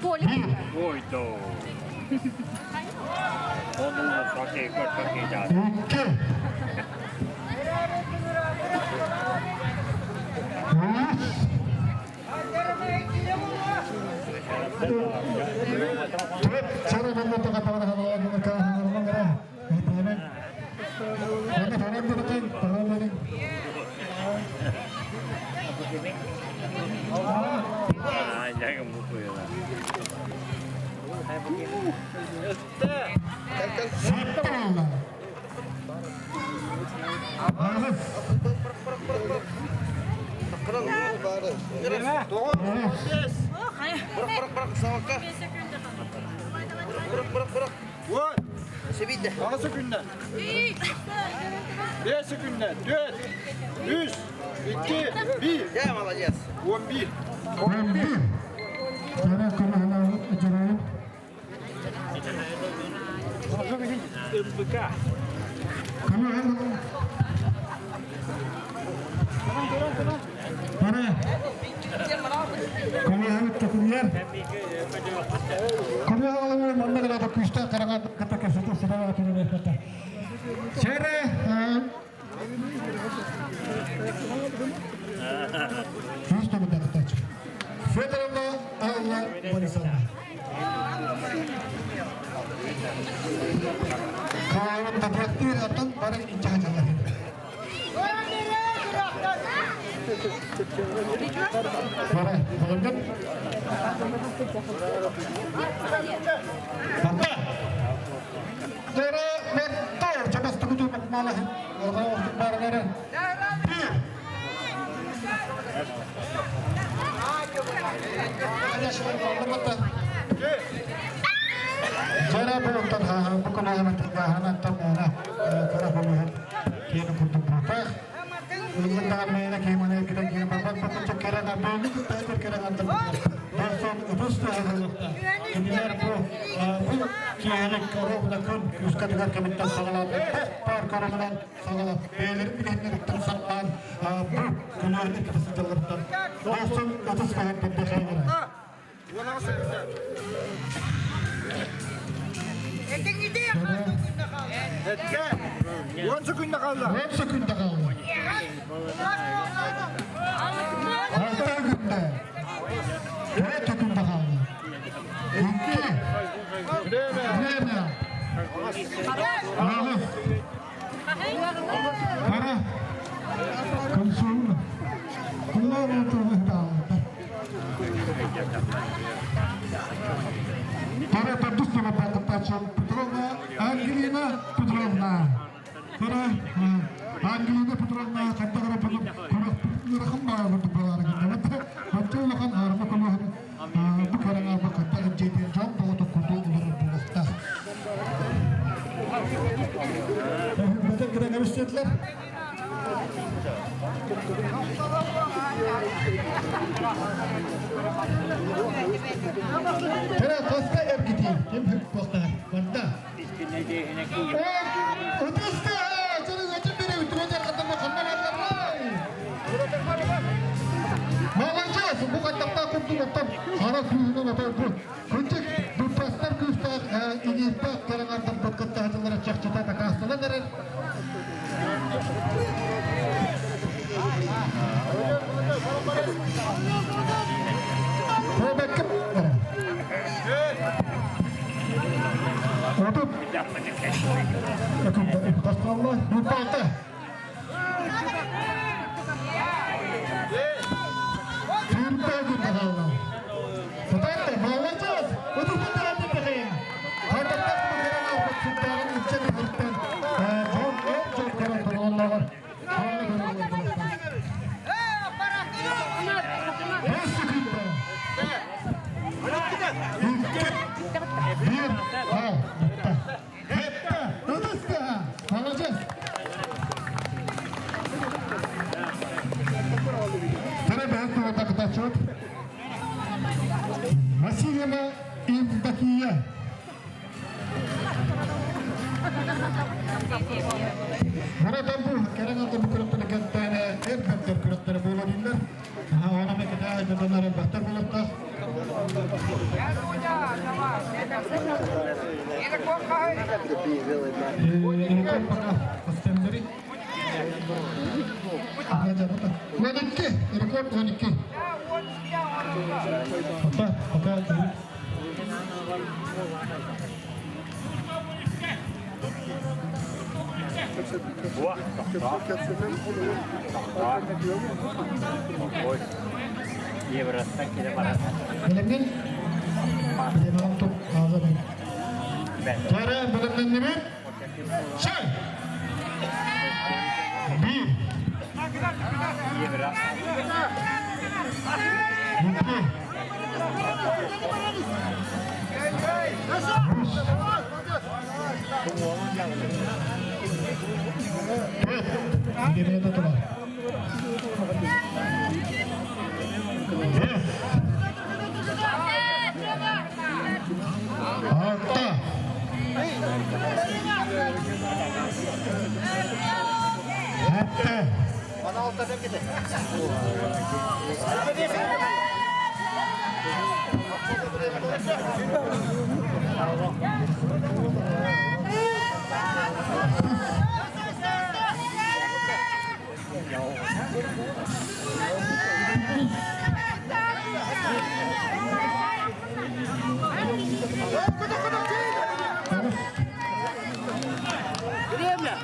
Толик. Ой, до. Onun саке көтөке жа. Икки. Үч. Төрт. Чара бende тока тавара ханала гына ханала гына. Этемен. Эне фарен дедин, фарен дедин. А, жага мукуйла. Сетте oldu. Ağız. Bırak bırak bırak savakka. Bırak bırak bırak. Вот. Sebide. 6 секунда. 5 секунда. 4, 3, 2, 1. Я молодец. 11. 11. Чара көмө жүрөйүн. МВК. Көмө Бара. Көмө токунер. Көмө алымы манна гана күстә караган ката кесете сырага түнө ката. Чара Жүз төбөндө катачы. Федоровна Алла Борисовна. Кайын табиаттыр аттан бары инча хажалар. Бара, балымдын. Барда. Дара, меттор, чабасты күтү макмалахын. Орға оқтық барынары. Bir. Jara buluttan ha bu konu hemen ханаттан мена кара болуһун киэни курдук буутах. Ыллыктаган мена киймане киден киэн барбат бакыча керен абыны кытайдыр керен андыр. Дорсон ытыс туһалыкта. Кинилер бу бу киэни коробна күн күскатыгар кемиттен сагалап, бар коробунан сагалап, бээлерин биленнериттен саклаан бу күнөрүнү кытысыдылырыттан. Дорсон ытыс кахаттан дехайгара. 10 секунда қалды. 10 секунда қалды. 6 күндө. 4 күндө қалды. 2. Время. Ағыз. Қара. Консул. Құлар отырғы Тара Табдустова Патапача Петровна Ангелина Петровна. Тара Ангелина Петровна қаттағара көріқым бағырды балары кенде. Баттулақан арма көмөһүн бу көрәңә бу каттагын жетен жон боғыты куту улары булықта. Бөтен кірәңә бістетлер. Тера хаста эргитии ким хүк туохтаах барда. Ытыста Молодец! Бу хаттахтаах курдук оттон хара күүһүнэн отой бу кырдьык быппастар күүстээх иниирдээх кэрэҥэрдэрбит кыттаһытылара чахчыта дакаастанан эрэр. Көбөккө Отут. Буппалта. Сүүрбэ күн хаалла. Сатаатта, молодец! Отутун даҕаны тэхэйин. Хардаттан бу албыт сыттааҕын үччэ биһиттэн дьон эр дьон көрөн толонноҕор. Бэс секунда. Икки, bir, ha, bitti. Bitti. Ытыска. Молодец. Тәрі бәйт туғата кытачыт. Васильева Евдокия. Мұратан бұл кәрен аты бұл күректері кәттәне эр бәттер күректері болар иллер. Ана мекете айдыданар бәттер болуқта. 12, рекорд 12. Пока, пока. Билемнен? Билемнен туп азыр. Тәрі билемнен Шай! Bir. İki. Üç. Dört. Geriye tutular. Beş. Алта. Жеті. Время!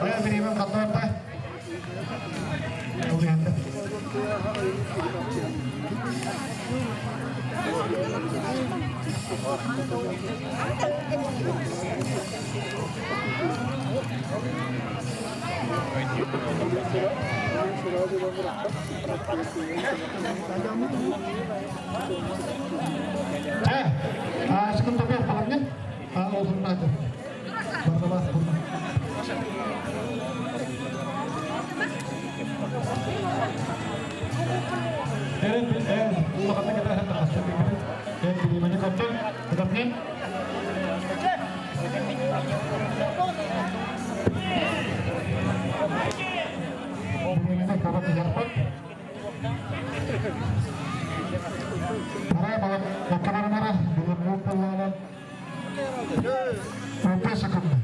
Ая бириэмэ ханна барда? Чэ, секунда бер баламнен, олдун надо. Барбалас бурна. Эрен улаханна кета хasta бигин. Эн биримени көттөн, кытапнен. Биримени кабат ярпат. Парай балам, оккабармара, булар муп боллаалан. 15 секунда.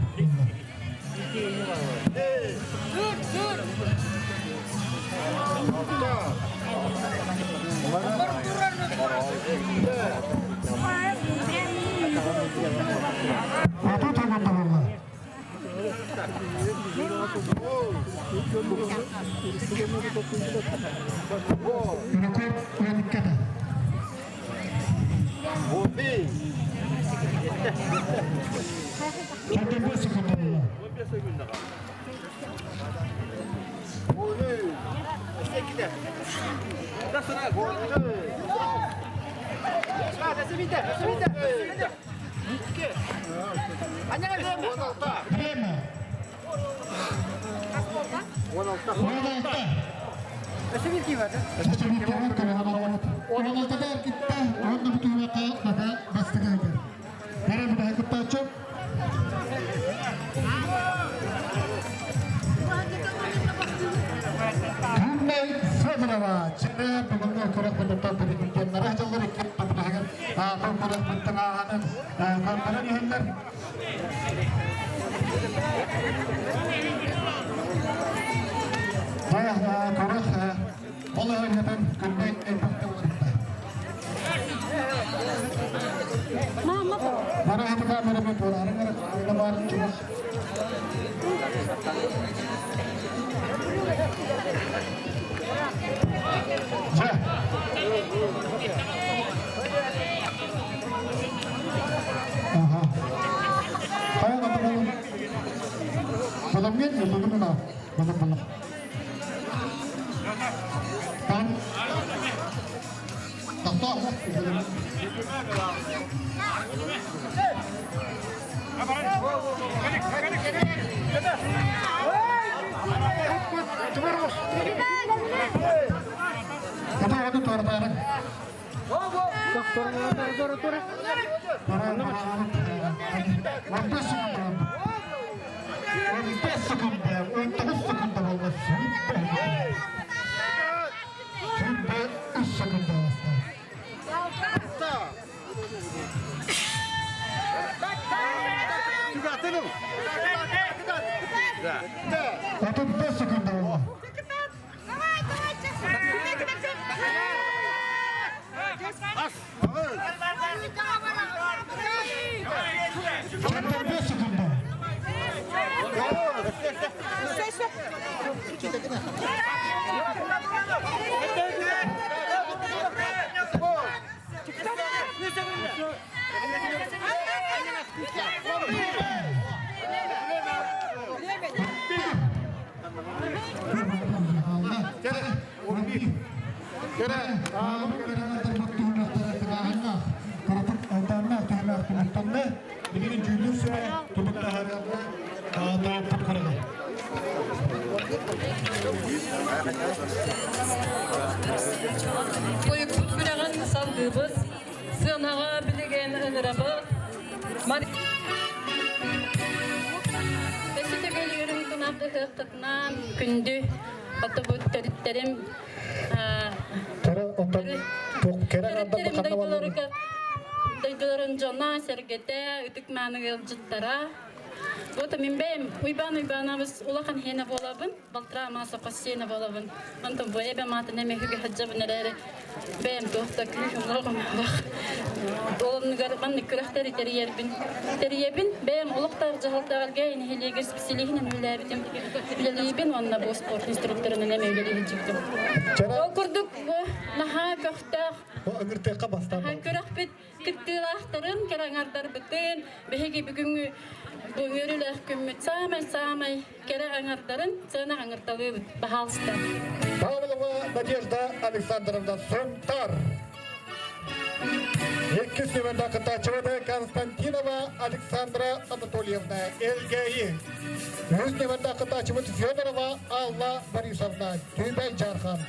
30 секунда болла. Рекорд 12-те. 45 секунда болла. Время. 16. 16-да эркитте, онно бүтүүмэкэ бака бастыгыгыр. Бары бүтэһэ кыттааччы. Күннэй Федорова, чэрэ бүгүҥҥү күрэх быттан президеннара дьыллар икки бүтэһигэр аатын күрэх быттан ааһанын көрдөрөн иһэллэр. Дьэ, күрэх ол өйөтөн Күннэй элбэхтэ уларытта. Бары хатыка мөрөмө туорарын бар чугас. Дьэ. Ага. Хайа катабалым. Баламген йылдыгын балам балам. Там. Тахта. Ата ата туортары. 15 секунда. 15 секунда. 19 секунда болду. Şimdi 3 секунда bastı. 35 секунда болду. 45 секунда. Тойукпут күрэҕин салгыыбыт, сыанаҕа билигин ыҥырабыт. Өссө төгүл үрүҥ тунах ыһыахтытынан күндү отобут төрүттэрим Кэрэ онтон кэрэ төрүттэрим дойдуларыгар дойдуларын дьоно, сэргэтэ, ытык мааны ыалдьыттара. Вот мин бэйэм Уйбаан Уйбаанабыс улахан хиэнэ буолабын, балтараа мааса хос сиэнэ буолабын. Онтон бу эбэм аатын эмэ үһүгэ сылдьабын эрээри бэйэм туох да күүһүм олоҕум олох. Ол оннугар маннык күрэхтэри тэрийэрбин тэрийэбин. Бэйэм олохтоох дьаһалтаҕа нэһилиэгэр специалиһинэн үлэлээбитим. Үлэлиибин уонна бу спорт инструкторынан эмэ үлэлии сылдьыбытым. Ол курдук бу наһаа көхтөөх Бу ыҥыртыахха бастаан Күрэхпит кыттыылаахтарын, кэрэ аҥардарбытын, биһиги бүгүҥҥү бу үөрүүлээх күммүт саамай-саамай кэрэ аҥардарын сыана аҥырталыыбыт. Баһаалыста. Павлова Надежда Александровна Сунтар. Иккис нүөмэрдээх кыттааччыбыт Константинова Александра Анатольевна Элгээйи. Үһүс нүөмэрдээх кыттааччыбыт Федорова Алла Борисовна Түбэй Дьаархан.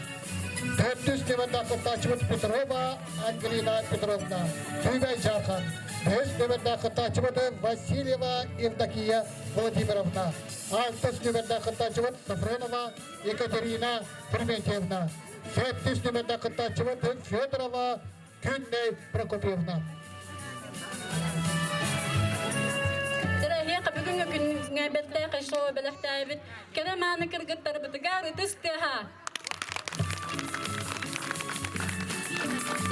Төрдүс нүөмэрдээх кыттааччыбыт Петрова Ангелина Петровна Түбэй Дьаархан. Бэһис нүөмэрдээх кыттааччыбыт Васильева Евдокия Владимировна. Алтыс нүөмэрдээх кыттааччыбыт Сафронова Екатерина Климентьевна. Сэттис нүөмэрдээх кыттааччыбыт Федорова Күннэй Прокопьевна. Эһиэхэ бүгүҥҥү күҥҥэ бэртээхэй шоу бэлэхтээбит кэрэ мааны кыргыттарбытыгар ытыс тыаһа.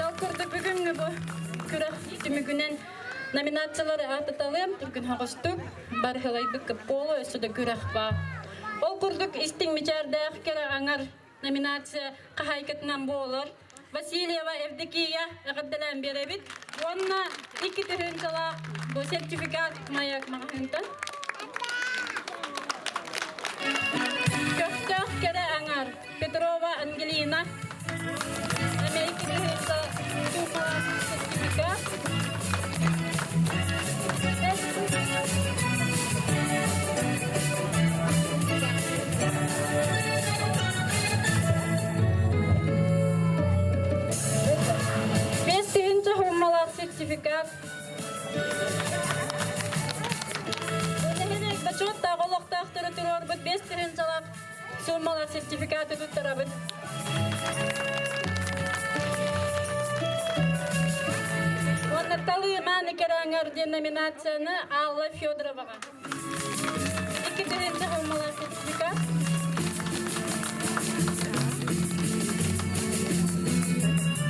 Ол курдук бүгүҥҥү бу күрэх түмүгүнэн номинациялары аатыталыам түргэн хоҕустук барыһылайбыт кыппуолу өссө да күрэх баар. Ол курдук истиҥ мичээрдээх кэрэ аҥар номинация хаһаайкатынан буолар Васильева Евдокия эҕэрдэлээн биэрэбит уонна 2 тыһыынчалаах бу сертификат маяк маҕаһыынтан. Көхтөөх кэрэ аҥар Петрова Ангелина эмиэ 2 тыһыынча суумалаах сертификат. 5 тыһыынча суумалаах сертификат. Нэһилиэк бочуоттаах олохтоохтору туруорбут 5 тыһыынчалаах суумалаах сертификаты туттарабыт. Уонна талыы мааны кэрэ аҥар диэн номинацияны Алла Федороваҕа. 2 тыһыынча суумалаах сертификат.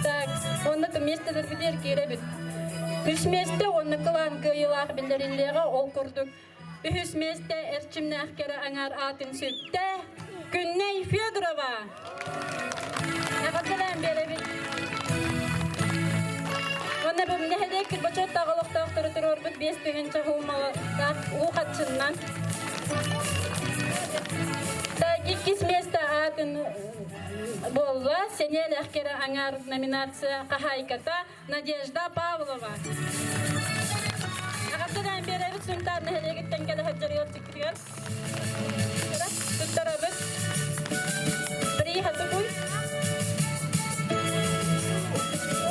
Так, онно миэстэлэрбитигэр киирэбит. Үс миэстэ уонна кылаан кыайыылаах биллэриллиэҕэ ол курдук. Үһүс миэстэ эрчимнээх кэрэ аҥаар аатын сүктэ Күннэй Федорова. Эҕэрдэлээн биэрэбит. Уонна бу нэһилиэк бочуоттаах олохтоохтору туруорбут 5 тыһыынча суумалаах уу харчыннан. Так, иккис миэстэ аатын буолла Сэниэлээх кэрэ аҥаар номинация хаһаайката Надежда Павлова. Эҕэрдэлээн биэрэбит Сунтаар нэһилиэгиттэн кэлэ сылдьар ыалдьыккытыгар. Туттарабыт. Приехать тугуй?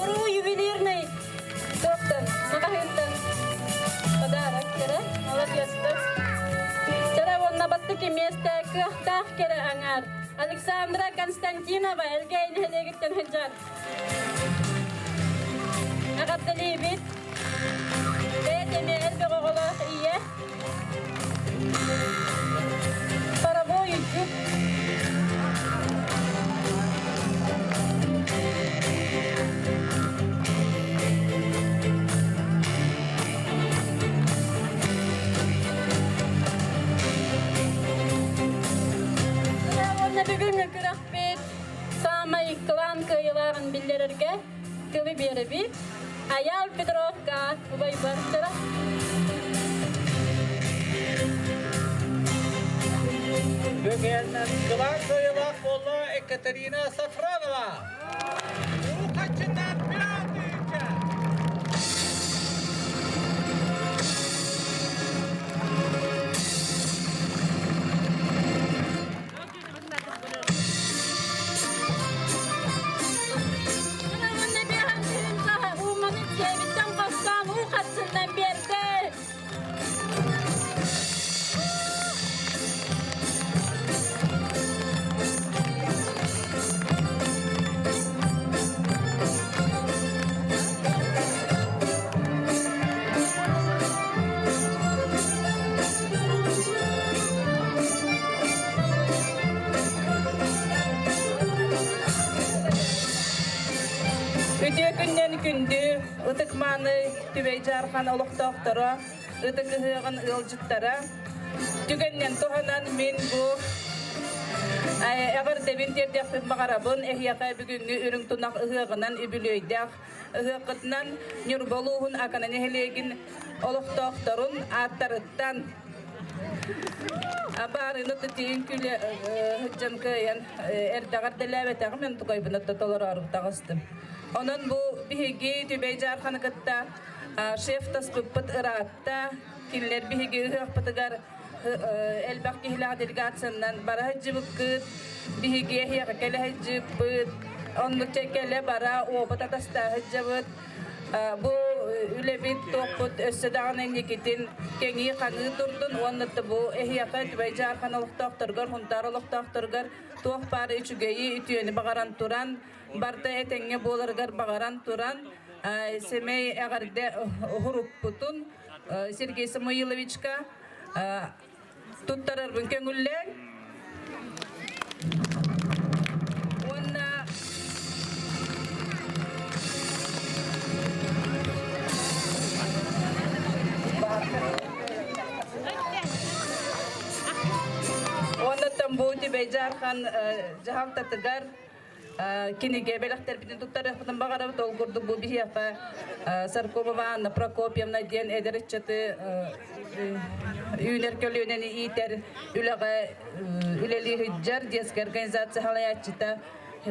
Уруу ювелирный туохтан, маҕаһыынтан подарок кэрэ, молодецтар. Чара уонна бастакы миэстэ кыахтаах кэрэ аҥаар Александра Константинова Элгээйи нэһилиэгиттэн сылдьар. Эҕэрдэлиибит. Бэйэтэ эмиэ элбэх оҕолоох ийэ. Паровой үтүк. Уонна бүгүҥҥү күрэхпит саамай кылаан кыайыылааҕын биллэрэргэ тылы биэрэбит. Айаал Петровка убайбар Бүгүн кылаан кыайыылаах буолла Екатерина Сафронова. Уу харчынан 1 тыһыынча. Уонна 5 тыһыынча ууманы сиэбиттэн бастаан уу харчынан биэрдэ. Үтүө күннэн күндү ытык-мааны Түбэй Дьаархан олохтоохторо, ытык ыһыаҕын ыалдьыттара. Түгэнинэн туһанан мин бу эҕэрдэбин тиэрдиэхпин баҕарабын. Эһиэхэ бүгүҥҥү үрүҥ тунах ыһыаҕынан үбүлүөйдээх ыһыаххытынан Ньурба улууһун Акана нэһилиэгин олохтоохторун ааттарыттан Баарыны тутуйун күлэ сылдьан кыайан эрдэҕэр дэлээбэтэҕим эн тукайбын отто толороору таҕыстым. Онон бу биһиги Түбэй Дьаарханы кытта шеф таспыппыт ыраатта. Кинилэр биһиги ыһыахпытыгар элбэх киһилээх делегациянан бара сылдьыбыккыт, биһиги эһиэхэ кэлэ сылдьыппыт, оннук чэ кэлэ бара опыт атастаһа сылдьабыт. Бу үлэбит туохпут өссө даҕаны инникитин кэҥии-хаҥыы турдун уонна бу эһиэхэ Түбэй Дьаархан олохтоохторугар, Хунтаар олохтоохторугар туох баар үчүгэйи, үтүөнү баҕаран туран, барыта этэҥҥэ буоларыгар баҕаран туран, сэмэй эҕэрдэ уһуруппутун Сергей Самуиловичка туттарарбын көҥүллээн уонна Уонна Тамбу Түбэй Дьаархан дьаһалтатыгар кинигэ бэлэхтэрбитин туттарыахпытын баҕарабыт. Ол курдук бу биһиэхэ Саркомова Анна Прокопьевна диэн эдэр ыччаты үүнэр көлүөнэни иитэр үлэҕэ үлэлии сылдьар детская организация салайааччыта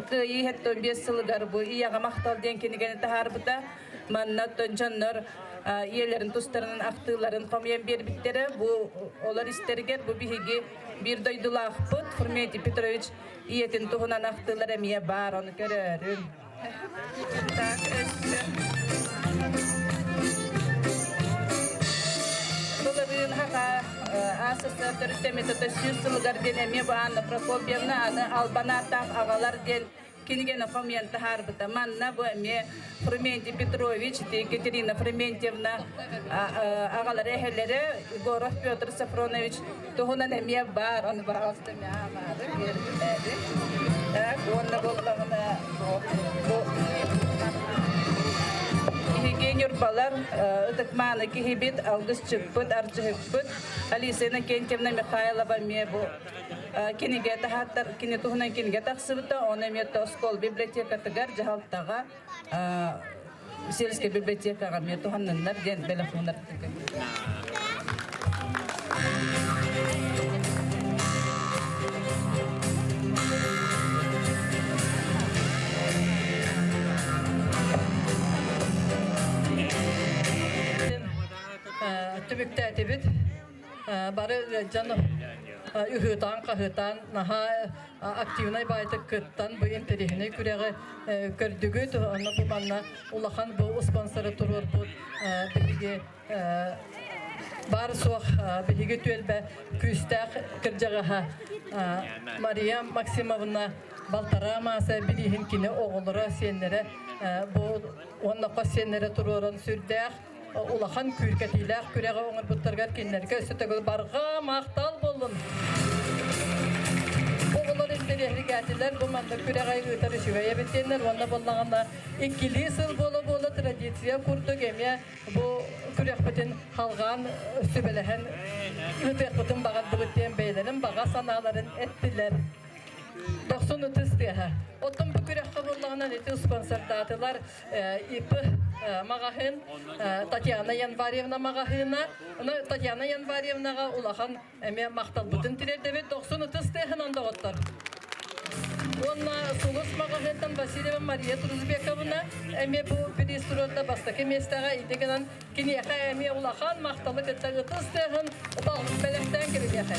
Кыайыы 75 сылыгар бу Ийэҕэ махтал диэн кинигэни таһаарбыта. Манна дьоннор ийэлэрин тустарынан ахтыыларын хомуйан биэрбиттэрэ. Бу олор истэригэр бу биһиги биир дойдулаахпыт Фурметий Петрович Ийэтин туһунан ахтыылар эмиэ баар, ону көрөөрүн. Так, өссө. Былырыын хаха АССР төрүттэммитэ 100 сылыгар диэн эмиэ бу Анна Прокопьевна аны албан ааттаах аҕалар диэн кинигэни хомуйан таһаарбыта. Манна бу эмиэ Фрументий Петрович, Екатерина Фрументьевна аҕалара эһэлэрэ Егоров Петр Софронович туһунан эмиэ баар, ону баҕаста эмиэ аҕаары биэрдилээри. Так, уонна буоллаҕына бу биһиги Ньурбалар ытык-мааны киһибит, алгысчыппыт, арчыһыппыт Алиса Иннокентьевна Михайлова эмиэ бу кинигэ таһааттар, кини туһунан кинигэ тахсыбыта, ону эмиэ оскуола библиотекатыгар, дьаһалтаҕа сельскэй библиотекаҕа эмиэ туһанныннар диэн бэлэх уунар. Түмүктээтибит. Бары дьон ыһыытаан-хаһыытаан наһаа активнай баайтык кыттан бу интэриэһинэй күрэҕи көрдүгүт. Онно бу манна улахан бу спонсоры туруорбут биһиги баар суох биһиги түөлбэ күүстээх кырдьаҕаһа Мария Максимовна балтараа мааса бирииһин кини оҕолоро, сиэннэрэ бу уонна хос сиэннэрэ туруоран сүрдээх улахан күүркэтиилээх күрэҕи оҥорбуттарыгар кинилэргэ өссө төгүл барҕа махтал буоллун. Оҕолор интэриэһиргээтилэр бу маннык күрэҕи ыытар үчүгэй эбит диэннэр уонна буоллаҕына иккилии сыл буола-буола традиция курдук эмиэ бу күрэхпитин халҕаан сүбэлэһэн ыытыахпытын баҕардыбыт диэн бэйэлэрин баҕа санааларын эттилэр. Дохсун ытыс тыаһа. Оттон бу күрэххэ буоллаҕына ити спонсордаатылар ИП маҕаһыын Татьяна Январьевна маҕаһыына. Ону Татьяна Январьевнаҕа улахан эмиэ махталбытын тириэрдэбит. Дохсун ытыс тыаһынан доҕоттор. Уонна Сулус маҕаһыынтан Васильева Мария Трузбековна эмиэ бу бириис туруорда бастакы миэстэҕэ ити гынан киниэхэ эмиэ улахан махталы кытта ытыс тыаһын бэлэхтээн кэбиһиэхэ.